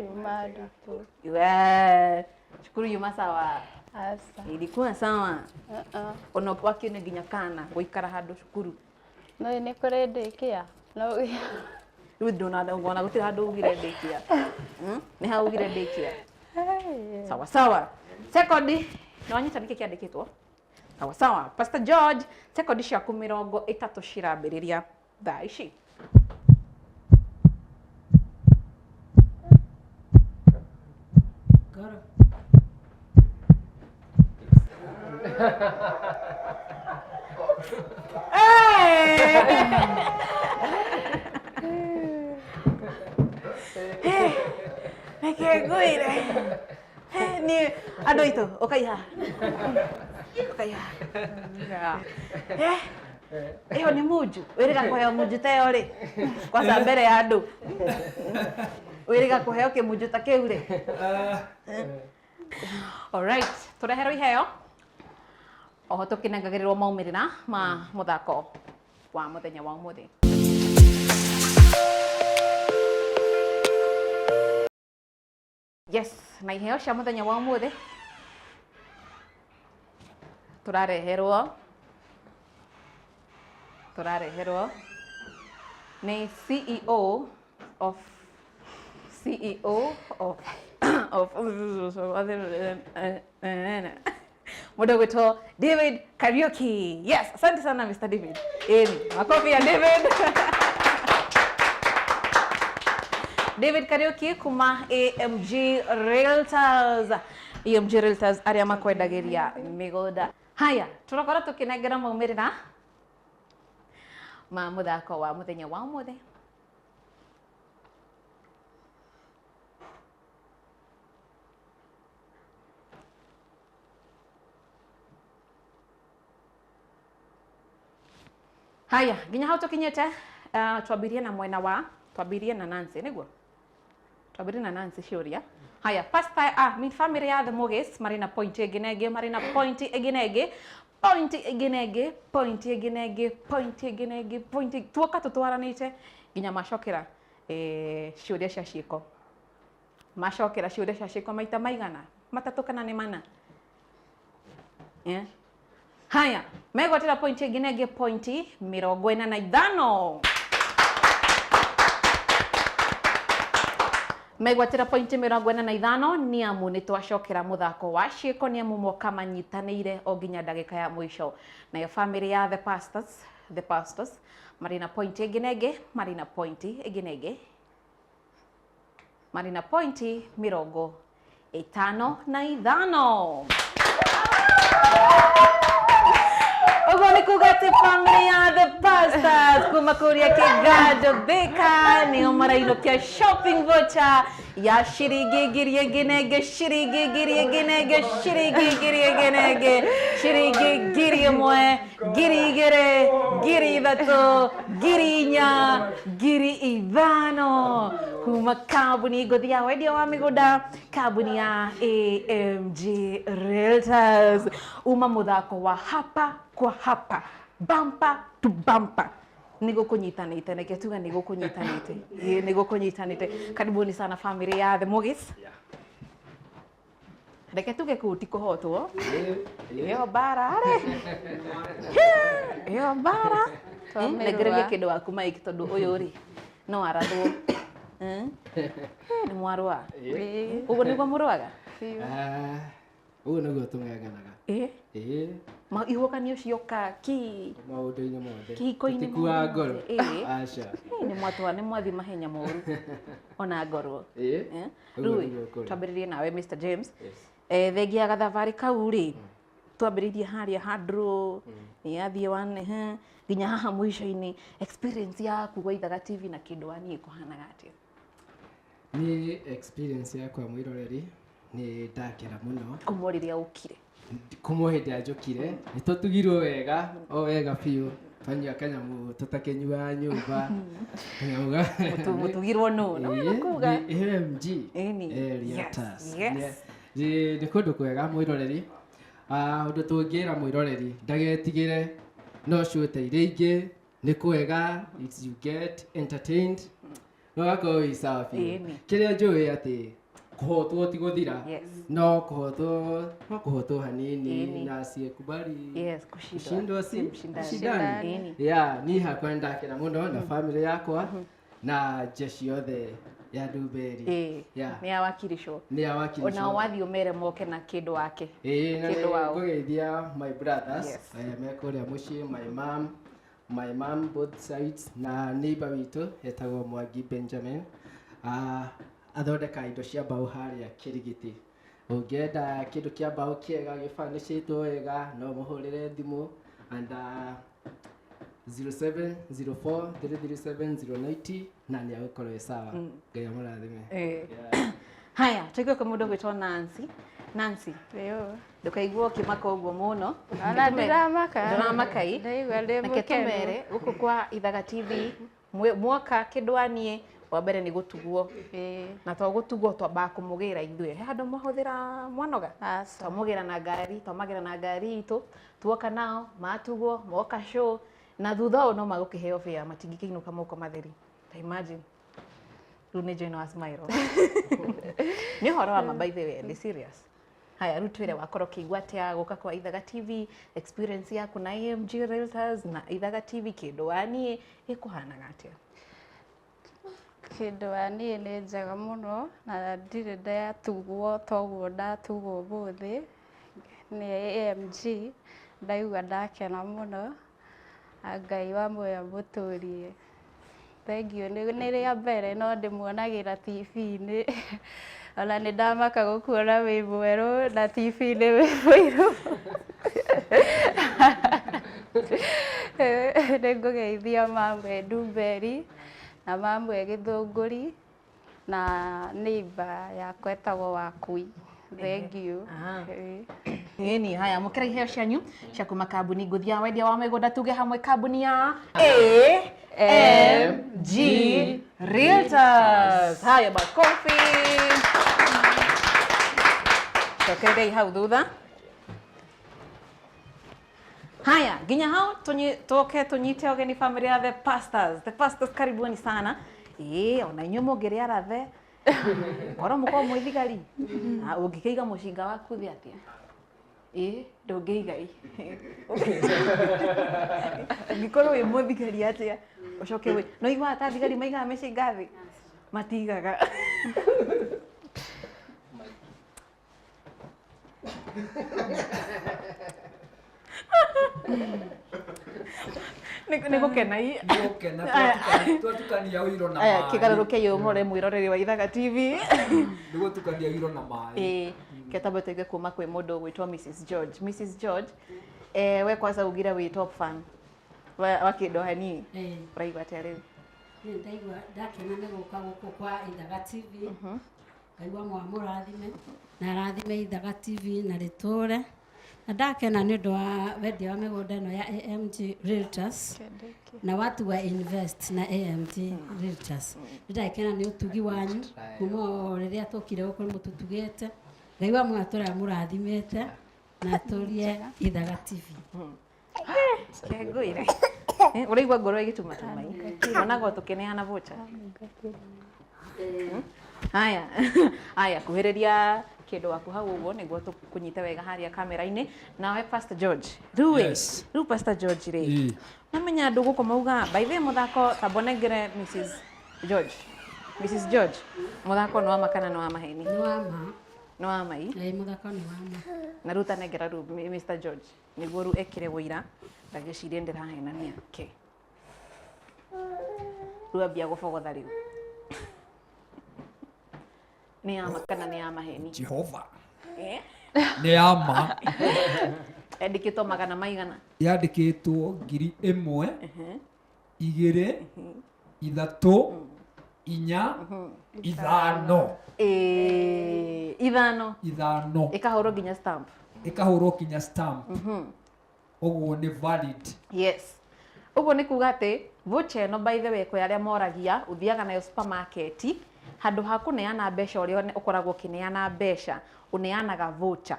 Yuma nditũ. We, cukuru yuma sawa. Aca. Ilikuwa sawa. Uh-uh. Ona wakione nginya kana gũikara handũ cukuru. No nĩ kũrĩ ndĩkĩa. No Rĩu ndona ona gũtirĩ handũ ugire ndĩkia. Nĩ ha ugire ndĩkia. Sawa sawa. Sekondi, nĩ wanyita nĩkĩ kĩandĩkĩtwo? Sawa sawa. Pastor George, sekondi ciaku 30 cirambĩrĩria thaa ici. Ngoro. Reke ngwĩre. Niĩ andũ aitũ ũkai haha. Ũkai haha. Ĩyo nĩ munju. Wĩrĩga kũheo munju ta ĩyo rĩ. Kwanza mbere ya andũ. Wĩrĩga kũheo kĩmunju ta kĩu rĩ. Alright, tũreherwo iheo. Oho tũkĩnengagĩrĩrwo maumĩrĩra ma mũthako wa mũthenya wa ũmũthĩ. Yes, na iheo cia mũthenya wa ũmũthĩ tũrareherwo nĩ CEO of CEO of of mũndũ ũgwĩtwo David Kariuki. Yes, asante sana Mr. David. Ĩni, makofi ya David. David Kariuki kuma AMG Realtors. AMG Realtors arĩa makwendagĩria mĩgũnda. Haya, tũrakorwo tũkĩnengera maumĩrĩra ma mũthako wa mũthenya wa ũmũthĩ. Haya, nginya hau tũkinyĩte, twambirie na mwena wa, twambirie na Nancy, nĩguo? Twambirie na Nancy ciũria. Haya, pastor, mi family ya The Mogis marĩ na point ĩngĩ na ĩngĩ, marĩ na point ĩngĩ na ĩngĩ, point ĩngĩ na ĩngĩ, point ĩngĩ na ĩngĩ, point ĩngĩ na ĩngĩ, point ĩngĩ, tuoka tũtwaranĩte nginya macokera ciũria cia ciĩko. Macokera ciũria cia ciĩko maita maigana? Matatũ kana nĩ mana? Yeah. Haya, megwatĩra point ĩngĩ na ĩngĩ, point 45. Megwatĩra point 45 nĩ amu nĩ twacokera mũthako wa ciĩko, nĩ amu moka manyitanĩire o nginya ndagĩka ya mũico. Nayo family ya The Pastors marĩ na point ĩngĩ na ĩngĩ, marĩ na point ĩngĩ na ĩngĩ, marĩ na point 55. Ũguo nĩ kuga atĩ family ya The Pastors kuma kũrĩa Kĩganjo Thika nĩo marainũkia shopping voucher ya ciringi ngiri ĩngĩ na ĩngĩ, ciringi ngiri ĩngĩ na ĩngĩ, ciringi ngiri ĩngĩ na ĩngĩ, ciringi 1000, 2000, 3000, 4000, 5000 kuma kambuni ngũthi ya wendia wa mĩgũnda, kambuni ya AMG Realtors. Uma mũthako wa hapa kwa hapa, bumper to bumper. Nĩ gũkũnyitanĩte, reke tuge nĩ gũkũnyitanĩte. Ĩĩ, nĩ gũkũnyitanĩte. Karibuni sana family ya The Mogis. Reke tuge kũu ti kũhotwo. Ĩyo mbara rĩ. Ĩyo mbara. Nengereria kĩndũ waku Mike, tondũ ũyũ rĩ no arathwo. Nĩ mwarũa. Ũguo nĩguo mũrũaga? Ũguo nĩguo tũng'eng'anaga. Ĩĩ. Ihuhũkanio cioka ki maũndũ-inĩ mothe. Kĩhiko-inĩ Tũtikuaga ngoro. Ĩĩ. Aca. Nĩ mwatwa, nĩ mwathi mahenya moru. Ona ngorwo. Ĩĩ. Ũguo Rĩu nĩguo kũrĩ. twambĩrĩrie nawe Mr. James. Yes. Thengia ya gathabarĩ kau rĩ, twambĩrĩirie harĩa handro, nĩ yathiĩ one, nginya haha mũico-inĩ, experience yaku gwa Ithaga TV na kĩndũ wa niĩ kũhanaga atĩa? Niĩ experience yakwa mwĩroreri nĩ ndakena mũno. Kuma rĩrĩa ũkire. Kuma hĩndĩ ĩrĩa njũkire, nĩ tũtugirwo wega, o wega biũ. Twanyua kanyamũ tũtakĩnyuaga nyũmba. Kanyamũ ga- Mũtugirwo nũ? No Ĩĩ, wega kuga. nĩ AMG. Ĩni. Realtors. Yes, yes. Nĩ kũndũ kwega mwĩroreri. Ũndũ tũngĩra mwĩroreri, ndagetigĩre, no show ta iria ingĩ, nĩ kwega, it's you get entertained. No gakorwo wĩ sawa biũ. Ĩni. Kĩrĩa njũĩ atĩ kũhotwo ti gũthira. Yes. No kũhotwo, no kũhotwo hanini Ĩni. na asiyekubali Yes, kushindwa. kushindwa si Si mshindani. mshindani. Ĩni. Yeah, niĩ hakwa nĩndakena mũno na family yakwa. Na jeshi yothe ya Ndumberi. Ĩĩ. Nĩ ya wakiricwo. Nĩ ya wakiricwo. Ona wathiĩ ũmere moke na kĩndũ wake. Ĩĩ, na Kĩndũ wao. ngũgeithia my brothers Yes. me kũrĩa mũciĩ, my mom both sides, na neighbor witũ etagwo Mwangi Benjamin. Athondeka indo cia mbaũ harĩa Kĩrigiti. Ũngĩenda kĩndũ kĩa mbaũ kĩega gĩbanicĩtwo wega, no mũhũrĩre thimũ and 0704337090 na nĩ agũkorwo ĩ sawa. Ngai amũrathime. Ĩĩ. Haya, tũigue kwĩ mũndũ ũgwĩtwo Nancy. Nancy, Ĩyo. ndũkaigua ũkĩmaka ũguo mũno. Ona ndiramaka. Ndũramaka ĩ? Ndaigua ndĩ Reke mũkenu. tũmere gũkũ kwa Ithaga TV mwaka kĩndwanie wa mbere nĩ gũtugwo. Ĩĩ. Na to gũtugwo, twambaga kũmũgĩra ithuĩ. He handũ mwahũthĩra mwanoga? Aca. Twamũgĩra na ngari, twamagĩra na ngari itũ, tuoka nao, matugwo, moka show, na thutha ũyũ no magũkĩheo bĩa, matingĩkĩinũka moko matheri. Ta imagine rĩu nĩ join wa smile. Nĩ ũhoro wa ma, by the way, nĩ serious. Haya, rĩu twĩre wakorwo ũkĩigua atĩa gũka kwa Ithaga TV, experience yaku na AMG Realtors na Ithaga TV kĩndũ wa niĩ ĩkũhanaga atĩa? Kĩndũ wa niĩ nĩ njega mũno na ndirĩ ndatugwo toguo ndatugwo ũmũthĩ nĩ AMG. Ndaigua ndakena mũno na Ngai wa muoyo mũtũrie. Thengiũ, nĩ rĩa mbere no ndĩmuonagĩra TV-inĩ. Ona nĩ ndamaka gũkuona wĩ mwerũ na TV-inĩ wĩ mũirũ. Nĩ ngũgeithia mamu e Ndumberi na mamu e Gĩthũngũri na neighbor yakwa etagwo Wakui. Thengiũ. Ĩĩ. Ĩni, haya, mũkĩra iheo cianyu cia kuma kambuni ngũthi ya wendia wa mĩgũnda, tuge hamwe kambuni ya AMG Realtors. Haya, makofi. Cokererei hau thutha. Haya, nginya hau tũke tũnyite ũgeni family ya the pastors. The pastors, karibuni sana. Ĩĩ, ona inyuĩ mũngĩrĩa rathe korwo mũkorwo mwĩ thigari. Ah, ũngĩkĩiga mũcinga waku thĩ atĩa? Ĩĩ, ndũngĩiga ĩ. Ũngĩkorwo wĩ mũthigari atĩa ũcoke wĩ no iguaga ta thigari maigaga mĩcinga thĩ? Matigaga. Nĩ gũkena i. Gũkena twatukania ũiro na Aya, maĩ. kĩgarũrũke ũmũre mwĩroreri wa Ithaga TV. Nĩ gũtukania ũiro na maĩ. Ĩĩ, ketambe tũigue kuma kwĩ mũndũ ũgwĩtwo Mrs George. Mrs George, we kwanza ugire wĩ top fan wa kĩndũ hani. Ĩĩ. Ũraigua atĩa rĩu? Niĩ ndaigua ndakena nĩ gũka gũkũ kwa Ithaga TV. Ngai wa mũrathime na arathime Ithaga TV na rĩtũre, na ndakena nĩ ũndũ wa wendia wa mĩgũnda ĩno ya AMG Realtors na watu wa invest na AMG Realtors. Nĩ ndakena nĩ ũtugi wanyu kuma o rĩrĩa tũkire gũkũ, nĩ mũtũtugĩte. Ngai wa mũratũra mũrathimĩte na atũrie Ithaga TV. Kengũire. Ũraigua ngoro ĩgĩtuma tuma onagwo tũkĩneana voucher. Haya, haya, kuhĩrĩria kĩndũ waku hau ũguo nĩguo tũkũnyite wega harĩa kamera-inĩ. Nawe Pastor George, rĩu ĩ, rĩu Pastor George rĩ, namenya andũ gũkũ mauga, by the way, mũthako tambonengere Mrs George. Mrs George, mũthako nĩ wa ma kana nĩ wa maheni? Nĩ wa ma. Nĩ wa ma ĩ? Ĩĩ, mũthako nĩ wa ma. Na rĩu tanengera rĩu Mr George nĩguo rĩu ekĩre wũira ndagĩcirie ndĩrahenania ke. Rĩu ambia gũbogotha, rĩu nĩ ya ma kana nĩ ya maheni? Jehova. Eh? Nĩ ya ma. Yandĩkĩtwo magana maigana? Yandĩkĩtwo 1000, 2, 3, 4, 5. Ĩĩ, 5. 5. Ĩkahũrwo nginya stamp. Ĩkahũrwo nginya stamp, ũguo nĩ valid. Yes, ũguo nĩ kuga atĩ voucher ĩno, by the way, kwĩ arĩa moragia, ũthiaga nayo supermarket, handũ ha kũneana mbeca ũrĩa ũkoragwo ũkĩneana mbeca, ũneanaga voucher.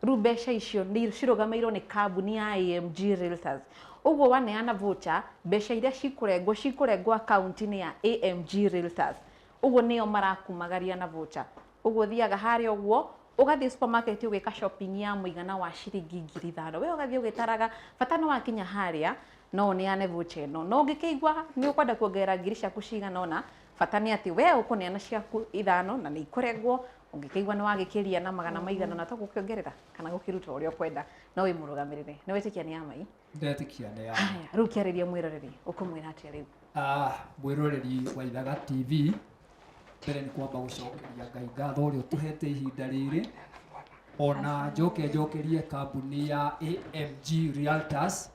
Rĩu mbeca icio nĩ cirũgamĩirwo nĩ kambuni ya AMG Realtors. Ũguo waneana voucher, mbeca iria cikũrengwo cikũrengwo akaunti-inĩ ya AMG Realtors. Ũguo nĩo marakumagaria na voucher. Ũguo ũthiaga harĩa ũguo. Ũgathiĩ supermarket ũgĩka shopping ya mũigana wa ciringi 5,000, we ũgathiĩ ũgĩtaraga, bata nĩ wakinya harĩa no ũneane voucher ĩno. No ũngĩkĩigua nĩ ũkwenda kuongerera ngiri ciaku cigana ũna, bata nĩ atĩ we ũkũneana ciaku ithano na nĩ ikũrengwo. Ũngĩkĩigua nĩ wagĩkĩria na magana maigana ũna, to gũkĩongerera kana gũkĩruta ũrĩa ũkwenda, no wĩ mũrũgamĩrĩre. Nĩ wĩtĩkia nĩ ya mai? Ndetĩkia nĩ ya. Haya, rĩu kĩarĩria mwĩroreri, ũkũmwĩra atĩa rĩu? Mwĩroreri wa Ithaga TV, mbere nĩ kwamba gũcokeria Ngai ngatho ũrĩa ũtũhete ihinda rĩrĩ, ona njoke njokerie kambuni ya AMG Realtors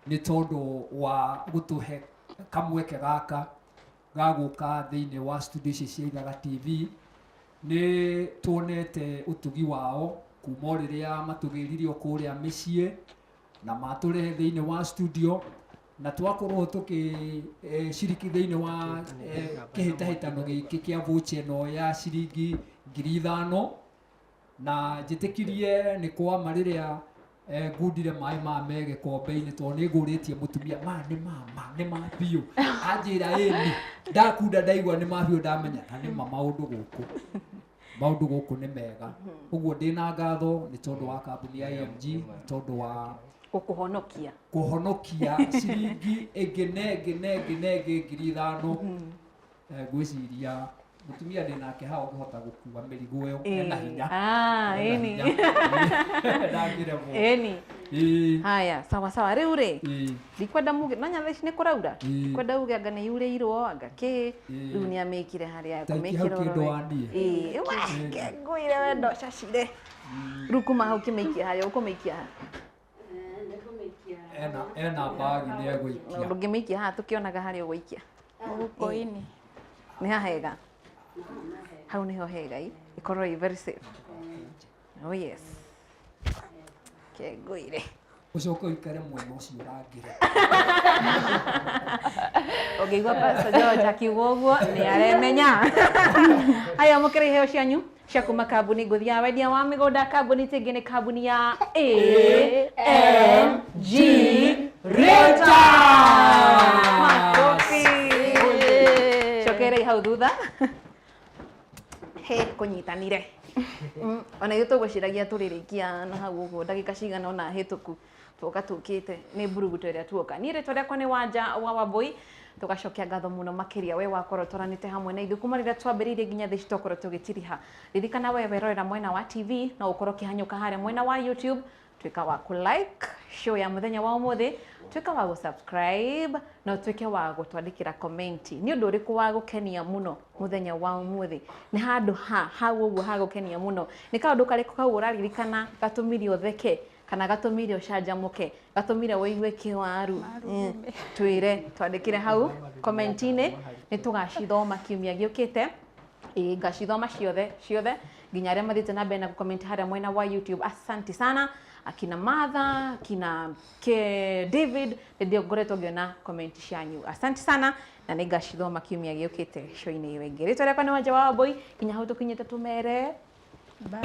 nĩ tondũ wa gũtũhe kamweke gaka ga gũka thĩinĩ wa studio ici cia Ithaga TV. Nĩ tuonete ũtugi wao kuma o rĩrĩa matũgĩririe o kũrĩa mĩciĩ na matũrehe thĩinĩ wa studio, na twakorwo tũkĩciriki thĩinĩ wa kĩhĩtahĩtano gĩkĩ kĩa voucher ĩno ya ciringi 5,000. Na njĩtĩkirie nĩ kwama rĩrĩa ngundire maĩ ma me gĩkombe-inĩ, tondũ nĩ ngũrĩtie mũtumia ma nĩ ma nĩ ma biũ, anjĩra ĩni, ndakunda ndaigua nĩ ma biũ, ndamenya na nĩ ma maũndũ gũkũ, maũndũ gũkũ nĩ mega. Ũguo ndĩna ngatho nĩ tondũ wa kambuni ya AMG, nĩ tondũ wa gũkũhonokia, kũhonokia ciringi ĩngĩ na ĩngĩ na ĩngĩ na ĩngĩ 5,000. Ngwĩciria mũtumia ndĩ nake hau ũngĩhota gũkua mĩrigo ĩyo ena hinya. Ena hinya. Ndangĩremwo. Ĩĩ. Haya, sawa sawa. Rĩu rĩ, ndikwenda muge no nyatha ici nĩ kũraura, ndikwenda uge anga nĩ yurĩirwo anga kĩ. Rĩu nĩ amĩkire harĩa Ta ikia hau ekũmĩkĩra. Kĩndũ waniĩ. Ĩĩ, we kengũire wendo cacire. Rĩu kuma hau kĩmĩikia harĩa ũkũmĩikia ha? Ena bagi nĩ egũikia. Ndũngĩmĩikia haha tũkĩonaga harĩa ũgũikia. Mũhuko-inĩ. Nĩ haha hega, hau nĩho hega, i ĩkorwo ĩ very safe. Oh yes, kengũire. Ũcoke ũikare mwena ũcio ũrangĩre. Ũngĩigua Pastor George akiuga ũguo nĩ aremenya. Haya, mũkĩre iheo cianyu cia kuma kambuni ngũthi ya wendia wa mĩgũnda, kambuni tingĩ nĩ kambuni ya AMG Realtors. Makofi. Cokerei hau thutha he kũnyitanire. Ona ithuĩ tũgwĩciragia tũrĩrĩkia na hau ũguo ndagĩka cigana ũna hĩtũku, tuoka tũkĩte nĩ mburuguto ĩrĩa tuoka. Niĩ rĩtwa rĩakwa nĩ Wanja wa Wambui. Tũgacokia ngatho mũno makĩria we wakorwo twaranĩte hamwe na ithuĩ kuma rĩrĩa twambĩrĩirie nginya thaa ici twakorwo tũgĩtiriha. Ririkana we werorera mwena wa TV, no ũkorwo ũkĩhanyũka harĩa mwena wa YouTube, tuĩka wa kũ like show ya mũthenya wa ũmũthĩ, tuĩka wa gũ subscribe na ũtuĩke wa gũtwandĩkĩra komenti nĩ ũndũ ũrĩkũ wa gũkenia mũno mũthenya wa ũmũthĩ, nĩ handũ ha hau ũguo ha gũkenia mũno, nĩ kaũndũ karĩkũ kau ũraririkana gatũmire ũtheke kana gatũmire ũcanjamũke, gatũmire ũigue kĩwaru. Twĩre, twandĩkĩre hau komenti-inĩ, nĩ tũgacithoma kiumia gĩũkĩte. Ĩĩ, ngacithoma ciothe ciothe, nginya arĩa mathiĩte na mbere na gũcomment harĩa mwena wa YouTube. Asante sana akina Martha, akina ke David, nĩ ngoretwo ngĩona comment cianyu. Asante sana, na nĩ ngacithoma kiumia gĩũkĩte show-inĩ ĩyo ĩngĩ. Rĩtwa rĩakwa nĩ Wanja wa Wambui. Nginya hau tũkinyĩte, tũmere bye.